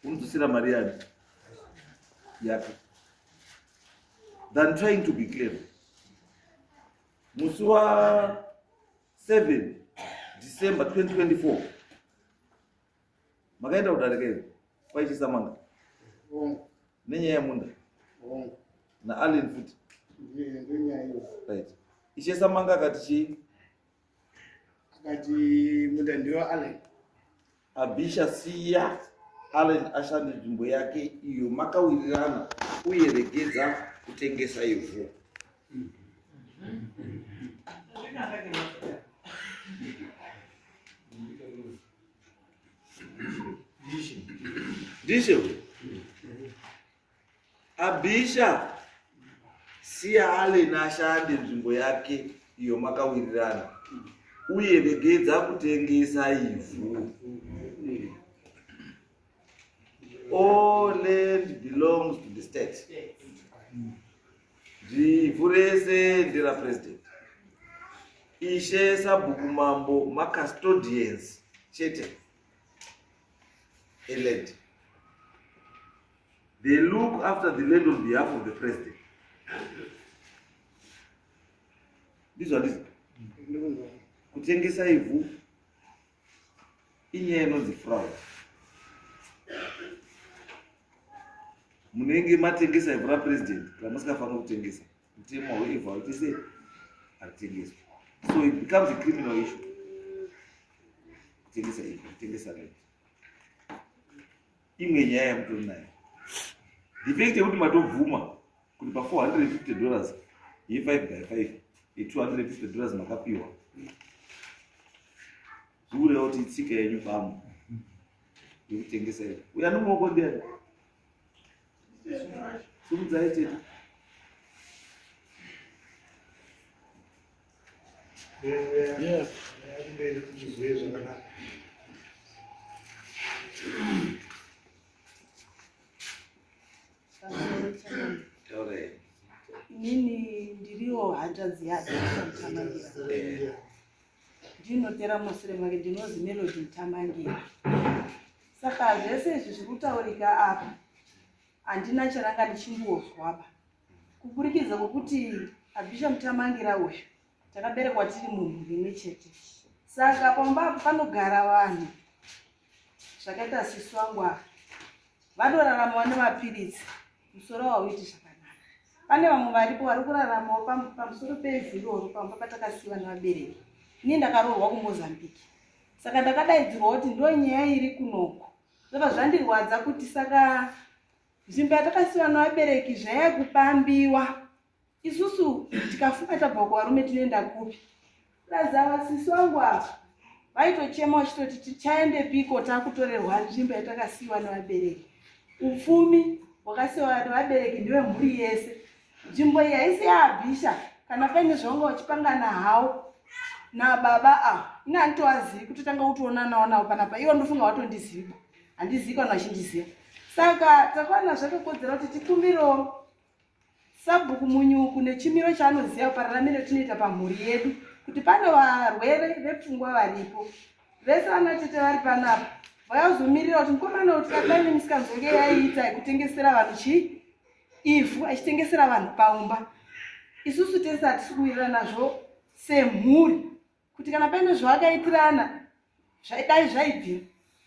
unodzosera mari yani yake than trying to be clever musi wa 7 December 2024 makaenda kudarika iri kwaichisa manga nenyaya yemunda naAllen futi right ichesa manga akati chii Akati munda ndiwa Allen. Abisha siya Allen ashande nzvimbo yake iyo makawirirana uye regedza kutengesa ivhu. Ndishe. Abisha siya Allen ashande nzvimbo yake iyo makawirirana uye regedza kutengesa ivhu. All land belongs to the state. Ivhu rese ndera president. Ishe sabhuku mambo macustodians chete eland. They look after the land on behalf of the president. Ndizvo handizvo? Kutengesa ivhu. Inyaya inonzi fraud. Munenge matengesa ivhu rapresident ramusikafanira kutengesa. Mutemo weivhu hauiti sei? Haritengeswi. So it becomes a criminal issue. Kutengesa ivhu, kutengesa land. Imwe nyaya yamutori nayo. The fact yekuti matobvuma kuti pa 450 dollars ye 5 by 5 ye 250 dollars makapiwa zvikureva kuti itsika yenyu bambo yekutengesa iyo uyo ane muoko ndiani sumudzai tete Yes. Inini ndiriwo hanzvadzi yake Mutamangira. Ndinotera mushure make ndinozi Melody Mutamangira. Saka zvese izvi zviri kutaurika apa handina charanga ndichimbozwaba kuburikidza kwekuti Abisha Mutamangira uyu takaberekwa tiri mumhuri imwe chete. Saka pamba apa panogara vanhu zvakaita sisi wangu ava vanoraramawo nemapiritsi musoro hauiti zvakanaka pane vamwe varipo vari kuraramawo pamusoro pevhu iroro pamba patakasiyiwa nevabereki ini ndakaroorwa kumozambique saka ndakadaidzirwa kuti ndo nyaya iri kunoko zvobva zvandirwadza kuti saka nzvimbo yatakasiyiwa nevabereki zvayakupambiwa Isusu tikafunga tabva kuvarume tinoenda kupi? Plus ava sisi wangu ava vaitochema vachitoti tichaendepiko takutorerwa nzvimbo yatakasiyiwa nevabereki. Upfumi hwakasiyiwa nevabereki ndewemhuri yese. Nzvimbo iyi haisi yaabhisha kana paine zvavanga vachipangana hawo nababa ava. Ini handitovazivi kutotanga kutoonanawo navo panapa. Ivo ndofunga vatondiziva. Handizivi kana vachindiziva. Saka takaona zvakakodzera kuti tikumbirewo Sabhuku Munyuku nechimiro chaanoziva pararamiro tinoita pamhuri yedu kuti pane varwere vepfungwa varipo. Vese vanatete vari panapa vakazomirira kuti mukomana uyu tikadai nemisikanzwa yake yaiita yekutengesera vanhu chii ivhu achitengesera vanhu paumba. Isusu tese hatisi kuwirirana nazvo semhuri kuti kana paine zvavakaitirana zvaidai zvaibvira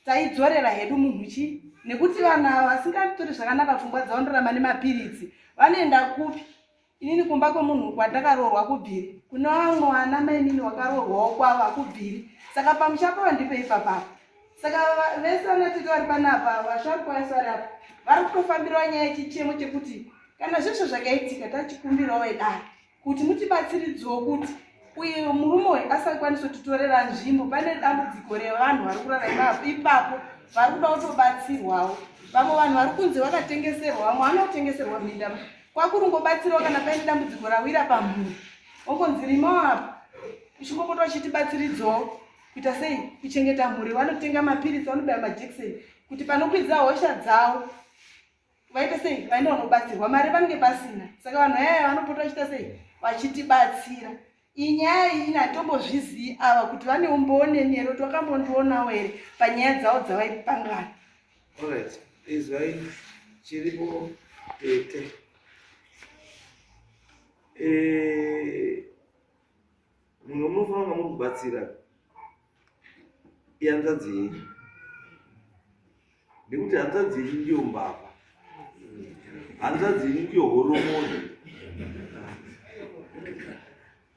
taidzorera hedu munhu chii nekuti vanhu ava vasingatori zvakanaka pfungwa dzavo ndoramba nemapiritsi vanoenda kupi inini kumba kwemunhu kwandakaroorwa kubviri kune vamwe vana mainini wakaroorwawo kwavo hakubviri saka pamusha pavo ndipo ipapapa saka vese vanatete vari panapa vasharukwa vese vari apa vari kutofambirawo nyaya yechichemo chekuti kana zvesvo zvakaitika tachikumbirawo vedare kuti mutibatsiridzewo kuti uye murume uyu asakwanisa kutitorera nzvimbo pane dambudziko revanhu vari kurara ipapo vari kuda kutobatsirwawo vamwe vanhu vari kunze vakatengeserwa vamwe vanotengeserwa minda kwakurungobatsirawo kana paine dambudziko rawira pamhuri ongonzi rimawo apa uchingopota uchitibatsiridzawo kuita sei kuchengeta mhuri vanotenga mapiritsi vanobaya majekiseni kuti panokwidza hosha dzavo vaite sei vaenda vanobatsirwa mari vanenge pasina saka vanhu vayaya vanopota vachiita sei vachitibatsira inyaya iyi ini hatombozvizii ava kuti vane umbooneni here kuti vakambondionawo here panyaya dzavo dzavaipangana Alright, izwai chiripo tete. Eh, munhu munofanira kunga muri kubatsira ihanzvadzi yenyu nekuti hanzvadzi yenyu ndiyo mbavha hanzvadzi yenyu ndiyo horomoni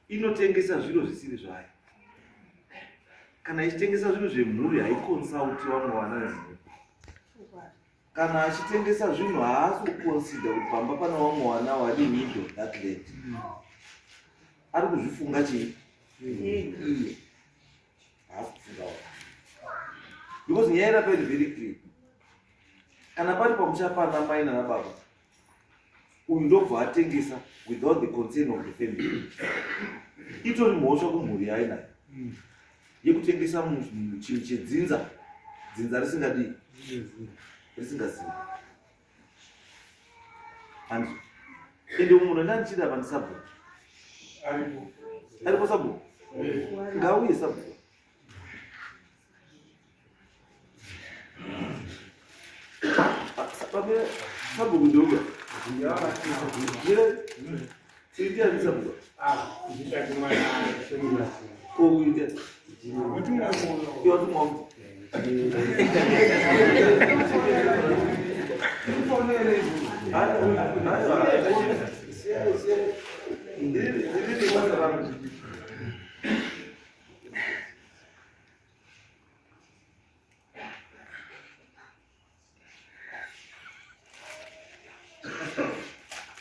inotengesa zviro zvisiri zvayo kana ichitengesa zvinhu zvemhuri haikonsauti vamwe vana vemhuri kana achitengesa zvinhu haasi kukonsida kuti pamba pane vamwe vana vari need of that land ari kuzvifunga chii iye haasi kufunga vana because nyaya irapa iri very clear kana pari pamusha pana mai nana baba uyu ndobva atengesa without the concern of the family itori mhosva kumhuri yainayo yekutengesa chinhu chedzinza dzinza risingadii risingazivi hanzi ende umwe munhu ndandichida apa ndisabhuku aripo sabhuku ngauye sabhuku Sabhuku ndoga. Iri ndi sabhuku. Ko kuita. Iwa tumwa.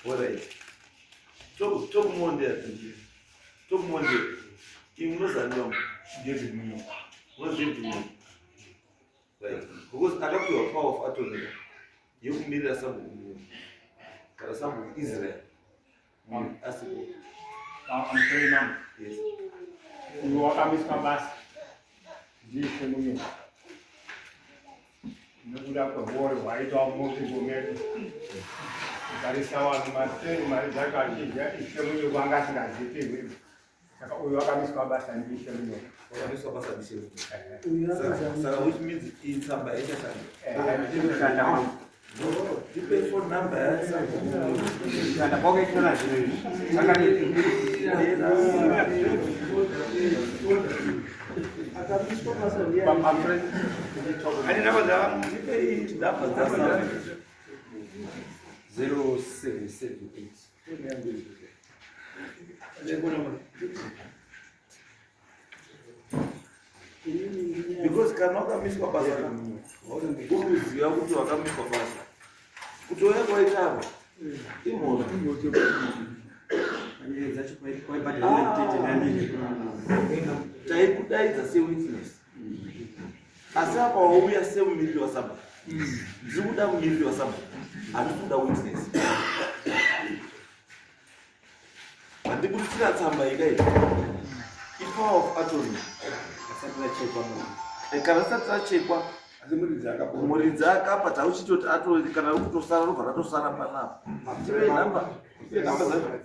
Alright. Tokumondera. Tokumondera. Imwe unozaniwa. David Munyoka. Unoziva Munyoka. Right. Because akapiwa power of attorney yekumirira sabhuku Munyoka. Kana sabhuku Israel. Asipo. I'm sorry ma'am. Yes. Uyo wakamiswa basa ndiishe Munyoka. Nekuda kwehuori hwaitwa munzvimbo medu. Kugarisa vanhu masiteni mari dzacho achidya ishe Munyoka anga asingazipihwi. Saka uyu wakamiswa basa ndiishe Munyoka. Wakamiswa basa ndiishe Munyoka. Saka which means iyi tsamba haichashanda. Inoshanda. Ndipe phone number yasabhuku. Shanda kwakaitana zvinhu izvi. Saka Ndipe namba dzasabhuku. 0778 Because kana wakamiswa basa uri kuziva kuti wakamiswa basa kutouya kwaita apa imhosva. Taikudaidza sewitness asi apa wauya semumiriri wasabhuku. Ndiri kuda mumiriri wasabhuku, handisi kuda witness. Handibuditsira tsamba ika iyi ipower of attorney kana risati rachekwa muridzi akapa tauchitoti ato kana riri kutosara robva ratosara panapa. Tipe namba, tipe namba dzacho.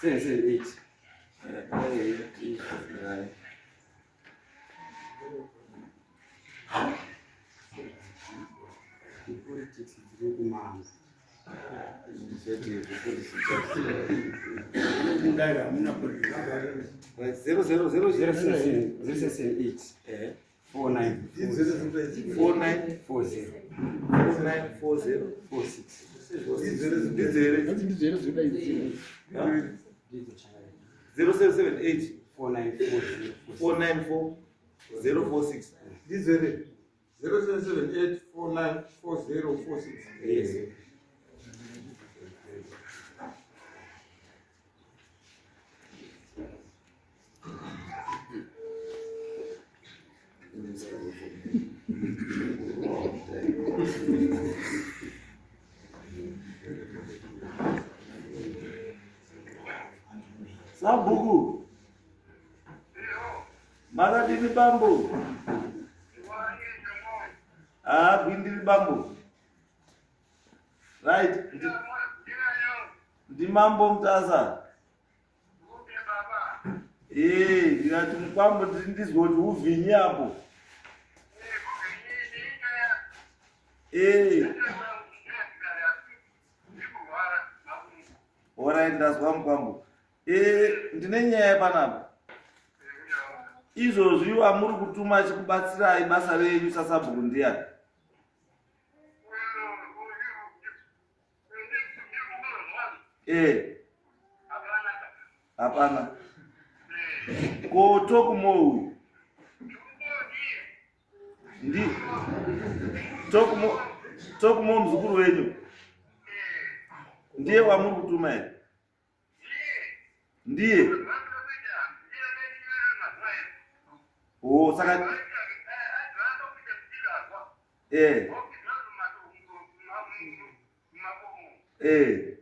778 Politics dziri kumanga. Right, zero zero zero zero 0778 49 49 40 49 40 46. Ndidzo here? Ndidzo chakadai. 0778 4940 494 046. Ndidzo here? 0778 494046. Yes. Sabhuku. Makadini bambo? Ah, gwindiri bambo. Right. Ndimambo Mutasa. Eh, ndikati mukwambo ndiri ndizwe kuti uvhinyi apo. Eh. Alright, ndazwa mukwambo. Eh, ndine nyaya panapa. Izvozvi wamuri kutuma achikubatsirai basa renyu sasabhuku ndiyani? Eh. Hapana. Ko Tokumo uyu? Ndi Tokumo, Tokumo muzukuru wenyu. Ndiye wamuri kutuma here? Ndiye. Oh, saka eh eh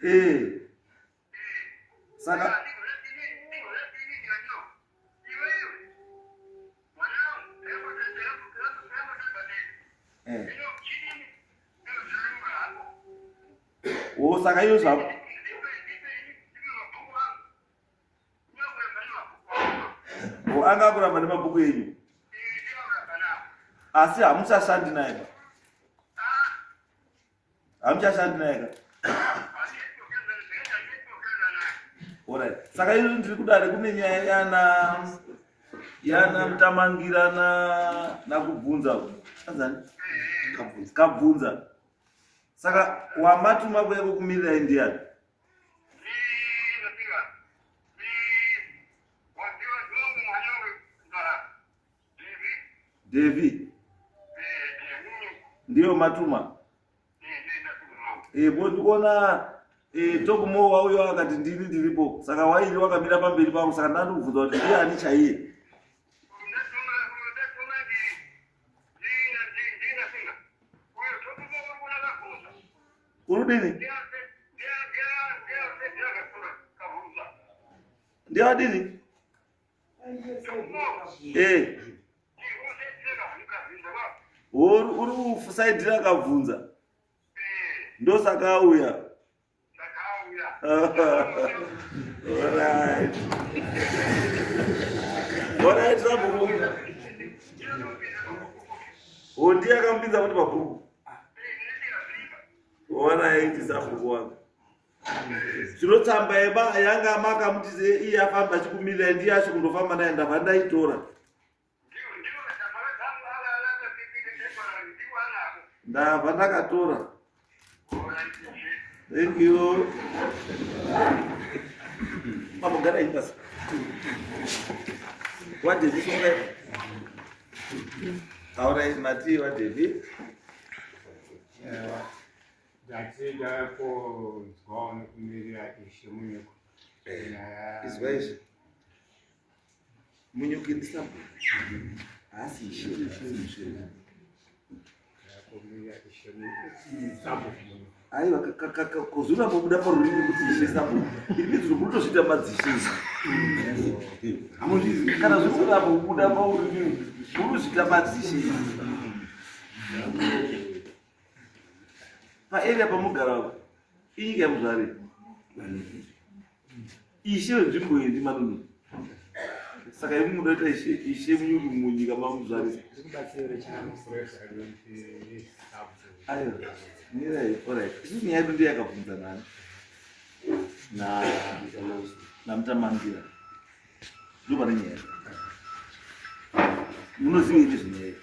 eh saka eh oh, saka iyo zva oh, anga kuramba nemabhuku enyu asi hamuchashandi naye ba, hamuchashandi naye ka? Alright. Saka izvo ndiri kudare kune nyaya yana yana mutamangira na nakubvunza. Anzani? Kabvunza. Kabvunza. Saka wamatuma kuya kukumirira ndiani? Devi. Ndiyo matuma. Eh, bo ndikuona eh, Tokumo wauyo akati ndini ndiripo saka wairi wakamira pamberi pangu saka ndandikubvunza kuti ndiye ani chaiye urudini ndiadini eh. Uri kusaidhira akabvunza ndosaka auya. Alright. Alright, sabhuku. Oh, ndiye akamupinza kuti pabhuku. Alright, sabhuku wangu. Zvino tsamba yeba yanga makamuti iye afamba achikumirira ndiye acho kundofamba naye ndabva ndaitora. Ndabva ndakatora. Thank you. Mambo gara ini basi. Wadevi songa. Taura mati wadevi. Ndatida kunzwawo nekumirira ishe munyuko. Izwa izvi. Munyuki ndisabhuku. Haasi ishe. Aiwa kuzura mabuda parurimi kuti ishe sabhuku. Iri midzi munotozviita madzishe izvi. Kana zviri kuramba kubuda paurimi munozviita madzishe izvi. Paarea pamugara apa inyika yemuzvare. Ishe wenzvimbo iyi ndimadunhu. Saka imi munoita ishe ishe munyuki munyika mamuzvare. Ayo, mirai, alright. Isusu nyaya yedu ndiyo yakabvunza nani? Na naMutamangira. Ndopane nyaya. Munoziva ini zvenyaya iyi?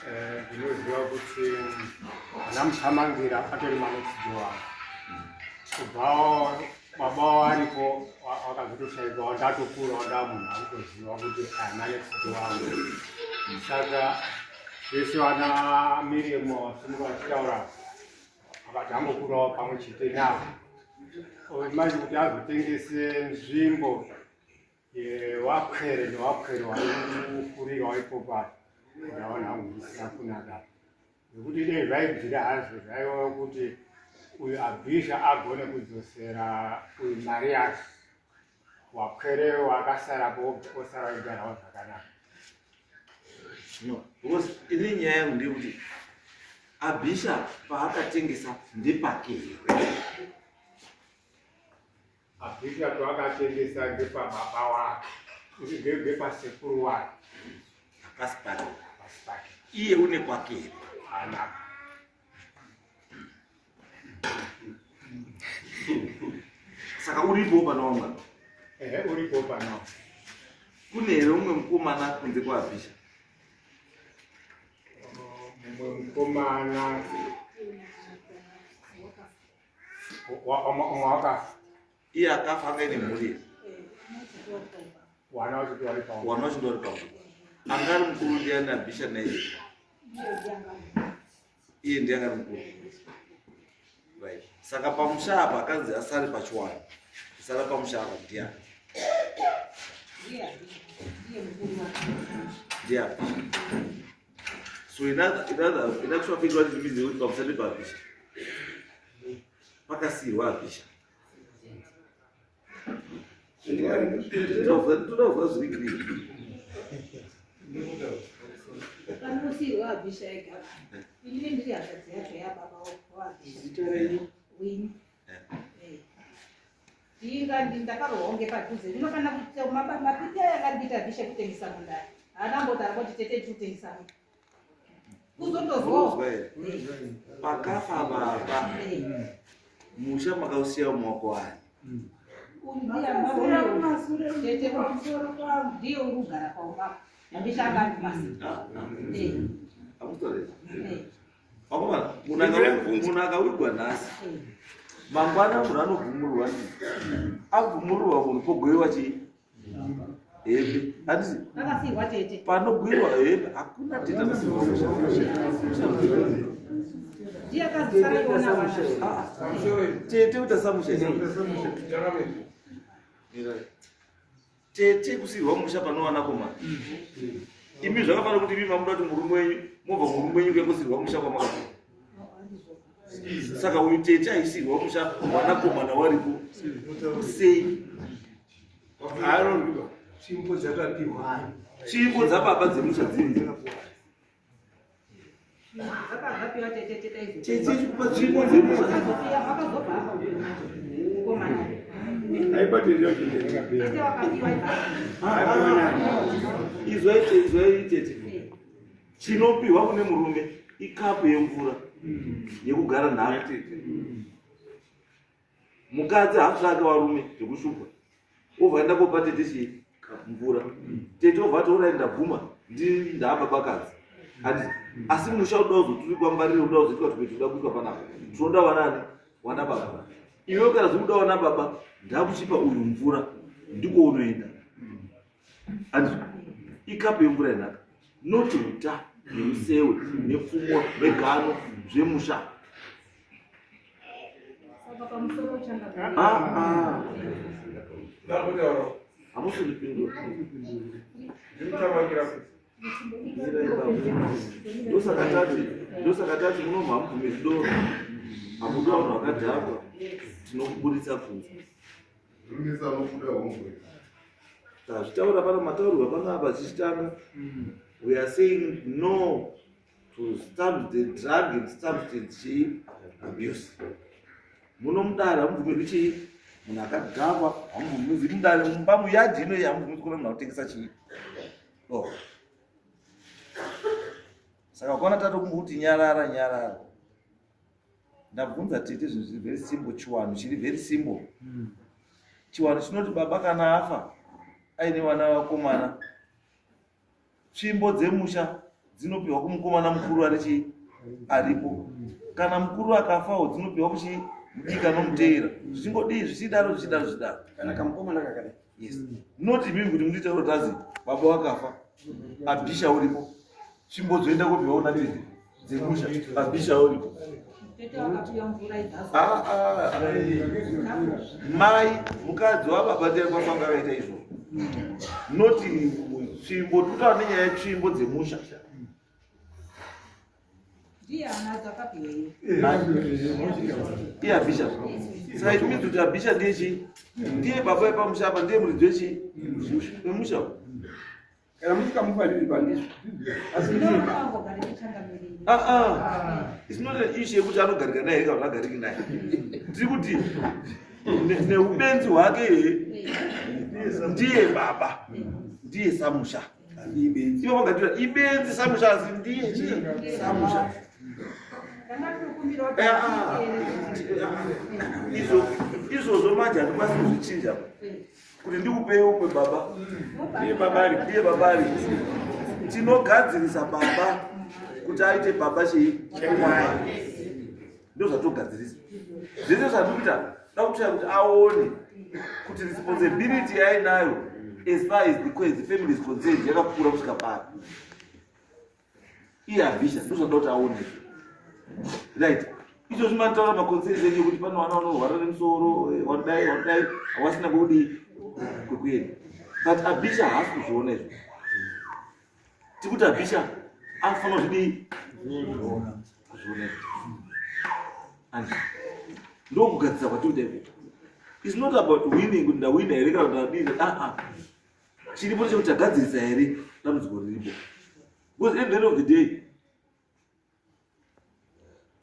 Eh, ndinoziva kuti ana Mutamangira atori manext door angu. Kubvawo baba waripo wakazotoshaikwa ndatokurawo ndamunhu akutoziva kuti ana next door angu. Saka vese vana Miriam vasimuka vachitaura akati angokurawo pamwe chete navo. Manje kuti azotengese nzvimbo Wapwere newapwere waikukurira ipopo apa ndaona hangu zvisina kunaka nekuti dei zvaibvira hazvo zvaiva kuti uyu abhisha agone kudzosera uyu mari yake wapwere wakasarapo osara igarawo zvakanaka no because ini nyaya yangu ndeyekuti abhisha paakatengesa ndepake here Abhisha twakatengesa ngepababa wake ngepasekuru wake hapasi pake hapasi pake iye une kwake here haana saka uripo pana wamwa ehe uripo pana kune here umwe mukomana kunze kwaabhisha mumwe mukomana Umwe wakafa. Iye akafa anga ine mhuri. Wana wacho vari pawo. Wana wacho vari pawo. Anga ari mukuru ndiani abhisha naiye? Iye ndiye anga ari mukuru. Right. Saka pamusha apa akanzi asare pachiwani. Kusara pamusha apa ndiani? Ndiye abhisha. So in other, in other, in actual fact, what it means is pamusha ndepabhisha. Pakasiyirwa abhisha. Toda zviri clear. Panosiyirwa abhisha ega. Inini ndiri hanzvadzi yacho yababa waabhisha. Zita renyu? Wini. Inga ndakarohwa kunge padhuze ndinofanira kuita mapiti aya akandiita bhisha kutengesa munda haana mboti arikoti tete kutengesa munda kuzotozwawo pakafa baba musha makausiya mumaoko ani? Ndiye uri kugara paumba yandishanga basi. Vakomana, munhu akawigwa nhasi mangwana munhu anobvumurwa abvumurwa munhu pogoiwa chii hembe handisi Akasirwa tete. Panogwirwa hembe hakuna tete anosiirwa musha. Ndiye akazisara iona vana. Ah, tete kuita samusha tete kusiirwa musha panowana koma imi zvakafanira kuti imi mamuda kuti murume wenyu mobva murume wenyu kuya kusiirwa musha kwamakabva saka uyu tete aisirwa musha mwanakomana waripo sei Tsvimbo dzakapiwa. Tsvimbo dzababa dzemusha dziri. Dzakapiwa tete tete idzo. Tete chikupa tsvimbo dzemusha. Vakazopiwa vakazobva apa mukomana. Tete wakapiwa ipapo. Izwai tete, izwai tete. Chinopiwa kune murume ikapu yemvura yekugara nhaka. Mukadzi haatsvake varume zvekushupa. Obva aenda kopa tete chii? Mvura. Tete obva ati orai ndabvuma ndini ndaababakadzi. Handiti? Asi musha unoda kuzoturikwa mbariro unoda kuzoitwa tumwe tunoda kuitwa panapa. Tinoda wanani? Wana baba. Iwe kana zvikuda wana baba ndakuchipa uyu mvura ndiko unoenda. Handiti? Ikapu yemvura yanaka. Not uta nemusewe nepfumo negano zvemusha. Ah, ah. Hamusi kundipindura. Ndosaka tati, ndosaka tati muno hamubvumi doro. Hamuda vanhu vakadhakwa. Tinokuburitsa kunze. Tazvitaura pano mataurirwa pano apa zvichitanga. We are saying no to stop the drug and substance chii abuse. Muno mudare hamubvumirwi chii munhu akadhakwa hamubvumirwi mudare mumba muyadhi inoyi hamubvumirwi kuona munhu akutengesa chii doro. Saka ukaona tatokumbuti nyarara nyarara. Ndabvunza tete zvinhu zviri very simple chiwanhu chiri very simple. Chiwanhu chinoti baba kana afa aine vana vakomana tsvimbo dzemusha dzinopiwa kumukomana mukuru ari chii aripo kana mukuru akafawo dzinopiwa kuchii mudiki anomuteera zvichingodii zvichidaro zvichidaro zvichidaro kana kamukomana kakadai yes not imimi kuti munditaura kuti azi baba wakafa abhisha uripo tsvimbo dzoenda kopiwa kuna tete dzemusha abhisha uripo ah, ah. mai mukadzi wababa ndiye kwafanga akaita izvo not tsvimbo tikutaura nenyaya yetsvimbo dzemusha iye abhisha saka it means kuti abhisha ndiye chii ndiye baba vepamusha apa ndiye muridzi wechii wemusha kana musikamufariri pandizvo asi ah, ah. it's not an issue yekuti anogarika naye here kana kuti agariki naye tiri kuti neubenzi hwake ndiye baba ndiye samusha ivo vangatira ibenzi samusha asi ndiye chii samusha eh, ah, izvozvo manje handikwanisi kuzvichinja kuti ndikupei umwe baba ndiye baba ari tinogadzirisa baba kuti aite baba chii chekwai ndozvatogadzirisa zvese zvatikuita da kutsvaya kuti aone kuti responsibility yainayo as far as the family is concerned yakakura kusvika papi iye abhisha ndozvanoda kuti aone right izvo zvimataura maconcerns enyu ekuti pane vana vanorwara nemusoro eh, wadai wadai hawasina kwekudii kwekuenda but abhisha haasi kuzviona izvo tikuti abhisha anofanira kuzvidii kuzviona izvo and ndokugadzisa kwatikuita ikoko its not about winning kuti ndawina here kana kuti ndadii aa ah, ah. Chiripo chekuti tagadzirisa here dambudziko riripo because at the end of the day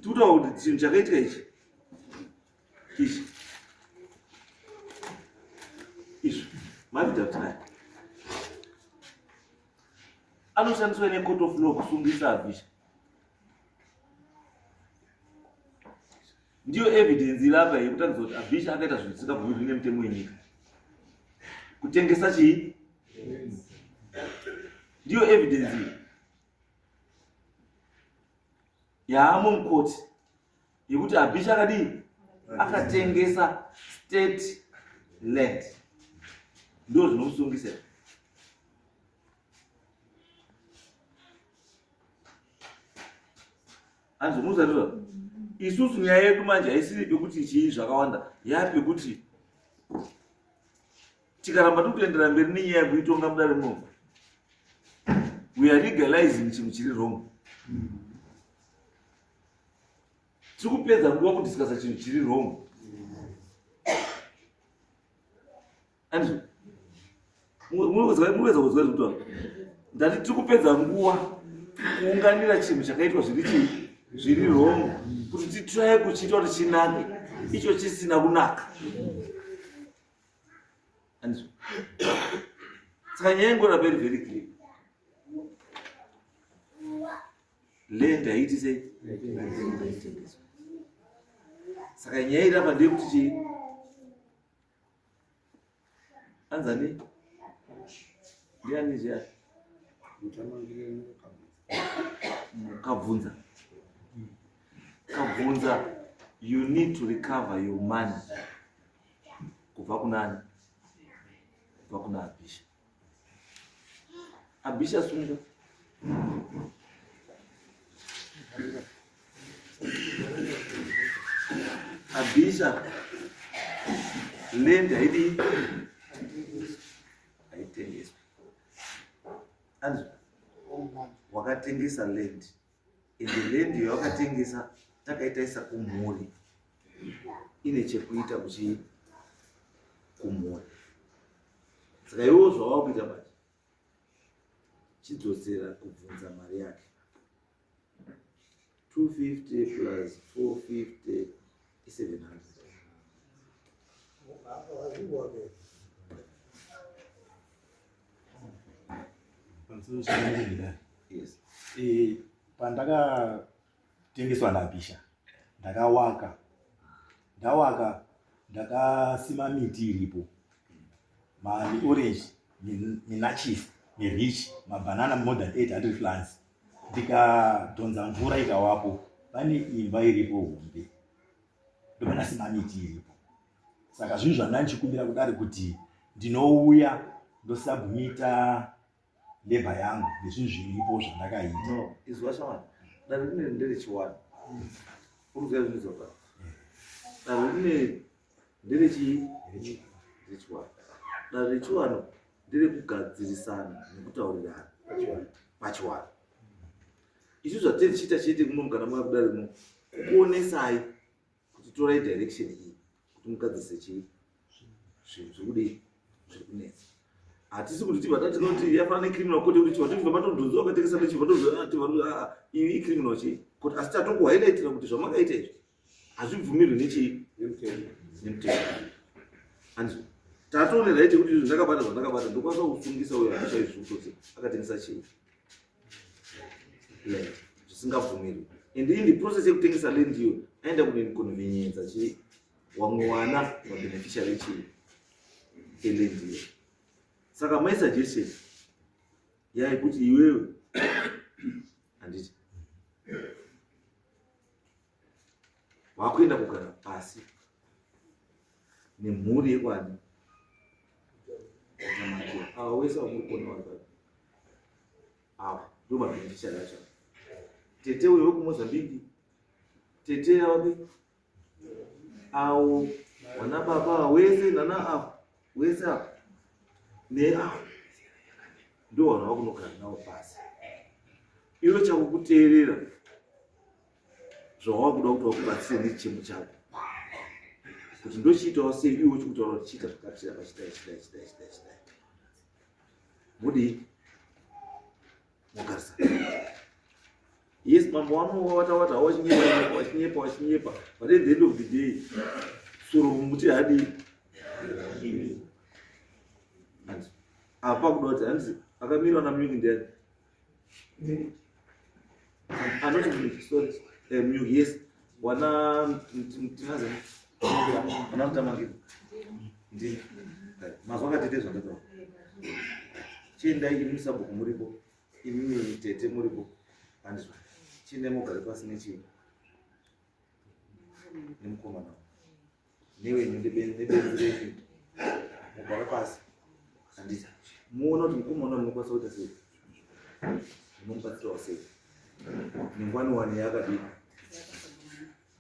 tikutaura kuti chinhu chakaitika ichi ichi izvi mavidhakuti aya anoshandiswa necourt of law kusungisa abhisha. Ndiyo evidence iri apa yekutaridza kuti Abisha akaita zvinhu zvisingabvumirwi nemutemo wenyika. Kutengesa chii? Ndiyo evidence iyi yaamo mukoti yekuti Abisha akadii? Akatengesa state land. Ndizvo zvinomusungisa. Hanzi isusu nyaya yedu manje haisiri pekuti chii zvakawanda, yapekuti tikaramba tiri kuendera mberi nenyaya yekuitonga mudare muno, we are legalizing chinhu chiri wrong. Tiri kupedza nguva kudiscussa chinhu chiri wrong. Andizvo mukuedza kuzwa zvekutaura ndati tiri kupedza nguva kuunganira chinhu chakaitwa zviri chii zviri wrong kuti titraye kuchiita kuti chinake icho chisina kunaka. Andizvo saka nyaya ingora very very clear. Land haiti sei? Saka nyaya iri apa ndeyekuti chii? Anzani? Ndiani zviya? Kabvunza. Kabvunza, you need to recover your money. Kubva kunani? Kubva kuna Abisha. Abisha sunga. Abisha land haidi haitengeswi. Anzi wakatengesa land and land yawakatengesa takaitaisa kumhuri ine chekuita kuchi kumhuri. Saka iwewo zvawakuita manje chidzosera kubvunza mari yake 250 plus 450 is 700. Yes. Pandakatengeswa naBisha ndakawaka, ndawaka ndakasima miti iripo, maorange, minachis, mirich, mabanana more than 800 plants. Ndikadhonza mvura ikawapo, pane imba iripo hombe, ndopandasima miti iripo. Saka zvinhu zvandanga ndichikumbira kudari kuti ndinouya ndosubmita labor yangu nezvinhu zviripo zvandakaita. No, izwa shamani, dare rine nderechiwani. Uri kuziva zvinhu zvafa? Dare rine nderechii? Nderechiwani. Dare rechiwani nderekugadzirisana nekutaurirana pachiwani. Isu zvatiri tichiita chete kuno kana mauya kudare muno kukuonesai kuti torai direction iyi kuti mugadzirise chii zvinhu zviri kudii zviri kunetsa. Hatisi kuti tibva tati kuti yafanana necriminal court yekuti tibva tibva matodhonza wakatengesa nechibva todhonza iyi icriminal chii court, asi tatokuhighlightira kuti zvamakaita izvi hazvibvumirwi nechii nemutemo. Andizvo tatoone right yekuti izvi ndakabata zvandakabata ndokwanisa kusungisa uyo abisha izvi kutoti akatengesa chii land zvisingabvumirwi. And in the process yekutengesa land iyo aenda kunoinconvenienza chii wamwe wana mabeneficiary chii eland iyo. Saka my suggestion yaikuti iwewe handiti wakuenda kugara pasi nemhuri yekwani ava wese vamuri kuona vari pano ava ndo mabeneficiary acho. Tete uyo wekuMozambique, tete avapi avo vana baba wese nana ava wese ava neavo ndo vanhu vakunogara navo pasi. Iwe chako kuteerera zvawakuda kuti vakubatsire nechichemo chako kuti ndochiitawo sei, iwe uchikutaura kuti chiita zvakati chidai chidai chidai chidai chidai chidai, mudii mogarisa. Yes, mambo wano watawata wachinyepa wachinyepa wachinyepa, but at the end of the day tsuro mumuti hadii. Apa kuda kuti hanzi akamira na Mnyuki ndiani? Anoti Mnyuki, sorry. Mnyuki, yes. Wana tinaze wana mutamangira ndi mazwa akatete zvandataura. Chiendai imi sabhuku muripo, imimi tete muripo, handizvo. Chiendai mugare pasi nechii nemukomana newenyu nebenzi renyu mugara pasi handiti muona kuti mukomana munokwanisa kuita sei munomubatsirawo sei nengwani wani yakadii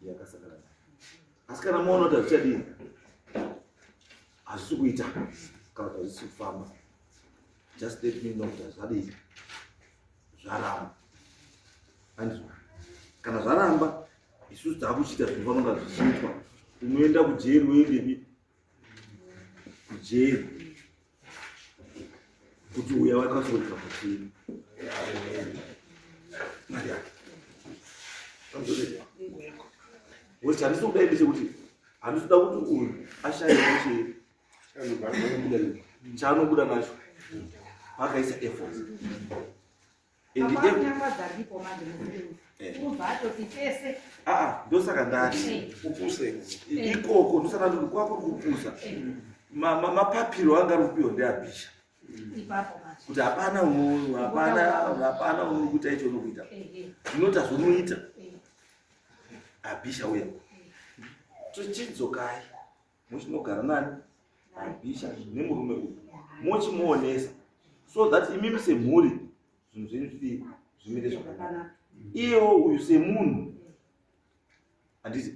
yakasangana nayo asi kana maona kuti hazvichadii hazvisi kuita kana kuti hazvisi kufamba just let me know kuti hazvadii zvaramba andizvo kana zvaramba isusu taakuchiita zvinofanira kunga zvichiitwa unoenda kujeri woendepi kujeri kuti uya wakasoita kuti mari yake woti handisi kudai ndechekuti handisi kuda kuti uyu ashaye chii chaanobuda nacho paakaisa effort aa ndosaka ndati ikoko ndosaka ndati kwako kupusa mapapiro anga ari kupiwa ndeabhisha kuti hapana hapana hapana unokuita icho unokuita ndinoti hazvonoita abhisha uya tochidzokai muchinogara nani abhisha nemurume uyu mochimuonesa so that imimi semhuri zvinhu zvenyu zvidii zvimire zvakanaka iyewo uyu semunhu handiti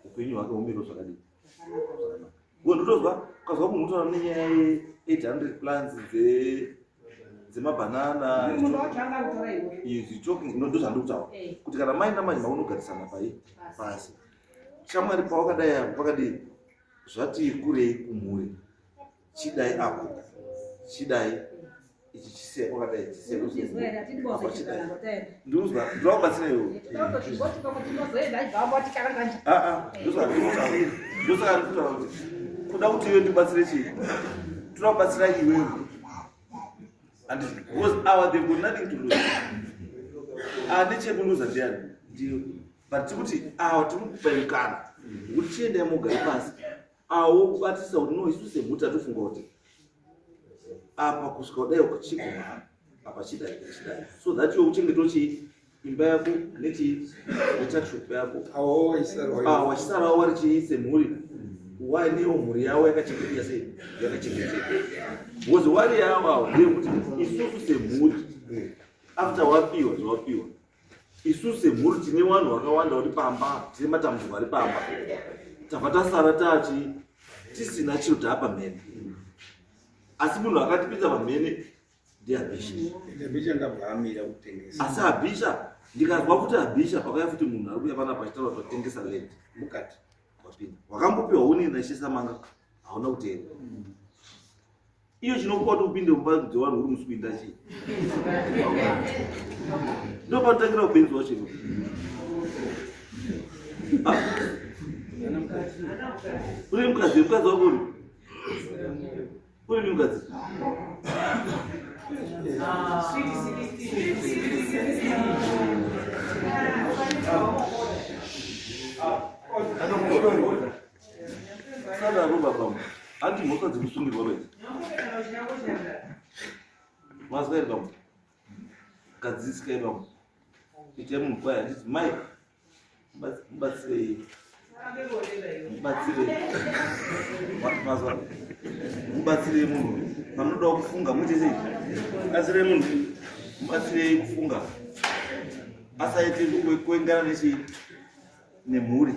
upenyu hwake humiro zvakadii zvakanaka uye ndotozwa ukazwa munhu utaura nenyaya ye 800 plans dzemabhanana izvi talking ndozvandikutaura eh. kuti kana maina manje makunogarisana pai pasi shamwari pawakadai apo pakadii zvati kurei kumhuri chidai apo chidai ichi chisiya kwakadai chisiya apa chidai ndikuzwa ndinokubatsira iwe ndosaka ndikutaura kuti kuda kuti iwe ndibatsire chii toda kubatsira iwewe and because our they've got nothing to lose ane chekuluza ndiani ndiwe but tikuti awa tiri kupa mukana wekuti chiendai mugare pasi awo kubatisa kuti no isu semhuri tatofunga kuti apa kusvika kudai kuchiguma apa chidai chidai so that iwe uchengeto chii imba yako nechii netakshop yako awa wachisarawo wari chii semhuri wainewo mhuri yavo yakachengeteka sei yakachengeteka because wari yavo awo ndeyekuti isusu semhuri after wapiwa zvawapiwa isu semhuri tine vanhu vakawanda vari pamba tine matambudziko ari pamba tabva tasara tachi tisina chiro taa pamhene asi munhu akatipinza pamhene ndiabhisha asi abhisha ndikazwa kuti abhisha pakauya futi munhu ari kuya panapa achitaura kuti atengesa land mukati wapinda wakambopiwa unini nachisamanga hauna kuteera iyo chinokupa kuti upinde mumba dzevanhu uri musi kuinda chii ndo panotangira upenzi wacho ivo uri mukadzi mukadzi wako uri uri mukadzi Sadaro baba hanti mhosva dzekusungirwa bedzi mazwa here baba gadzisikai baba itai munhu kwaye handiti mai mubatsirei mubatsirei mazwa mubatsirei munhu panodawo kufunga muite sei batsirei munhu mubatsirei kufunga asaite kuengana nechii nemhuri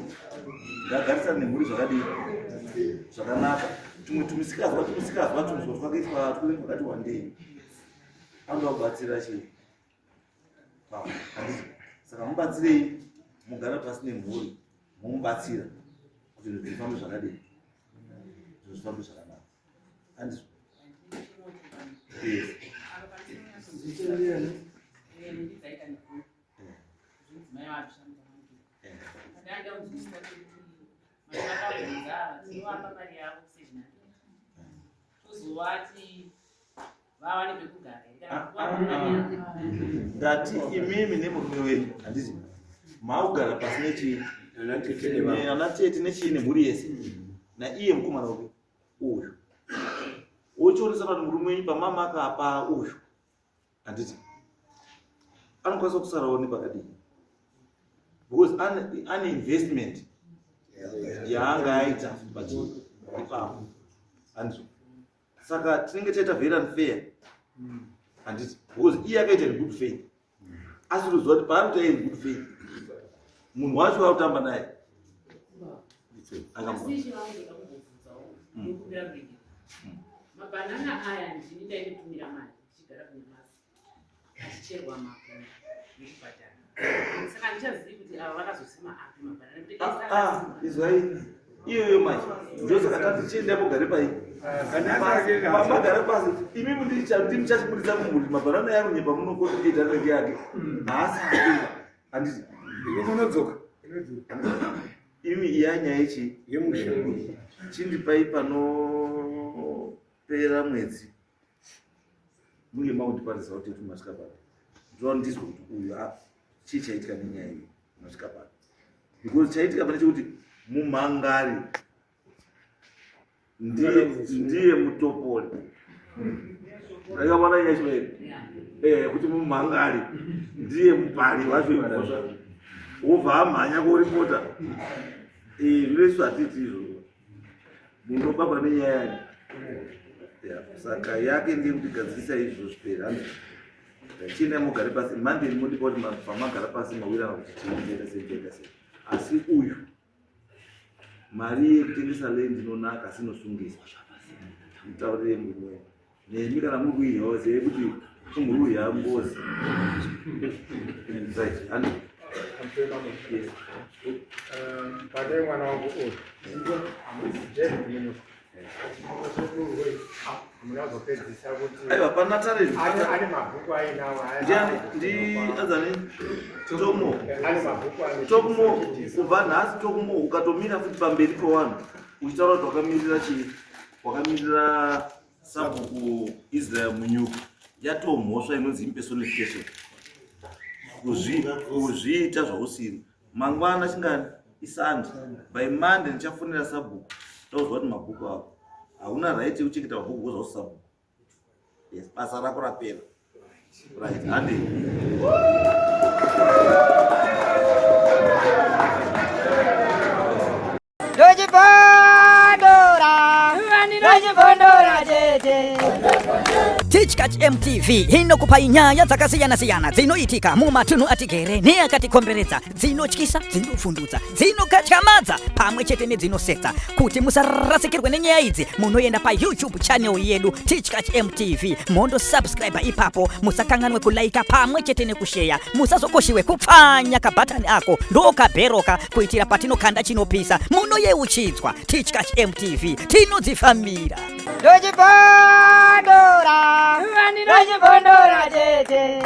ngagarisana nemhuri zvakadii zvakanaka tumwe tumisikazwa tumisikazwa tumuzwa twakaitwa twune twakati wandei anoda kubatsira chii saka mubatsirei mugara pasi nemhuri momubatsira kuti zvinhu zvifambe zvakadii zvinhu zvifambe zvakanaka andizvo yes. Ndati imimi nemurume wenyu handiti maugara pasi nechii Ana tete nechii nemhuri yese naiye mukomana wake uyu wochionesa vanhu murume wenyu pamama akapa uyu handiti anokwanisa kusarawo nepakadii because ane investment yaanga aita pachii ipapo handizvo saka tinenge taita very unfair handiti because iye akaita in good faith asi kuziva kuti paari kuti in good faith munhu wacho wautamba naye Mabanana aya ndini ndainotumira mari ndichigara kunyamasi achicherwa makomo nekubhadhara saka handichazivi kuti ava vakazosima api mabanana nekuti ah, ah, izwai iyoyo manje ndosaka tati chiendai mugare pai pamagara pasi imi ndimuchachibudisa mumhuri mabhanana yanonyepa munokoita anenge yake haasi ake handiti unodzoka imi iya nyaya yechi yemusha chindipai panopera mwedzi munge makundiparisa kuti kuti masvika papi ndinoda ndizwe kuti uyu a chii chaitika nenyaya iyi masvika papi because chaitika pane chekuti mumhangari ndiye ndiye mutopoli ndakavona nyaya yacho eh kuti mumhangari ndiye mupari wacho imhosva wobva amhanya koripota eh zvinoiswa hatiti izvozvo munobabwa nenyaya yani saka yake ndiye kuti gadzirisa izvo zvipere handi chiendai mugare pasi monday modipa kuti pamagara pasi mawirana kuti chiita sei chiita sei asi uyu mari yekutengesa land inonaka asi inosungisa mutaurire mumwe nemi kana muri kuidyawo zivai kuti muri kudya ngozi right handi yes Pane mwana wangu uyu munazopedzisa kuti aiwa pana talent ane mabhuku ainawo ndiani ndi azani tomo ane mabhuku ane tokumo kubva nhasi tokumo ukatomira futi pamberi pewanhu uchitaura kuti wakamirira chii wakamirira sabhuku israel munyuku yatomhosva inonzi impersonification kuzviita zvausiri mangwana chingani isandi by monday ndichafonera sabhuku tauzwa kuti mabhuku ako hauna right yekuchengeta mabhuku because hausi sabhuku yes basa rako rapera right handi Tichkach MTV inokupai nyaya dzakasiyana-siyana dzinoitika mumatunhu atigere neakatikomberedza, dzinotyisa, dzinovhundutsa, dzinokatyamadza pamwe chete nedzinosetsa. Kuti musarasikirwe nenyaya idzi, munoenda paYouTube channel yedu Tichkach MTV mondosubscribe ipapo, musakanganwe kulaika pamwe chete nekusheya, musazokoshiwe kupfanya kabhatani ako ndokabheroka kuitira patinokanda chinopisa munoyeuchidzwa. Tichkach MTV tinodzifambira. Ndochibondora, ndochibondora tete.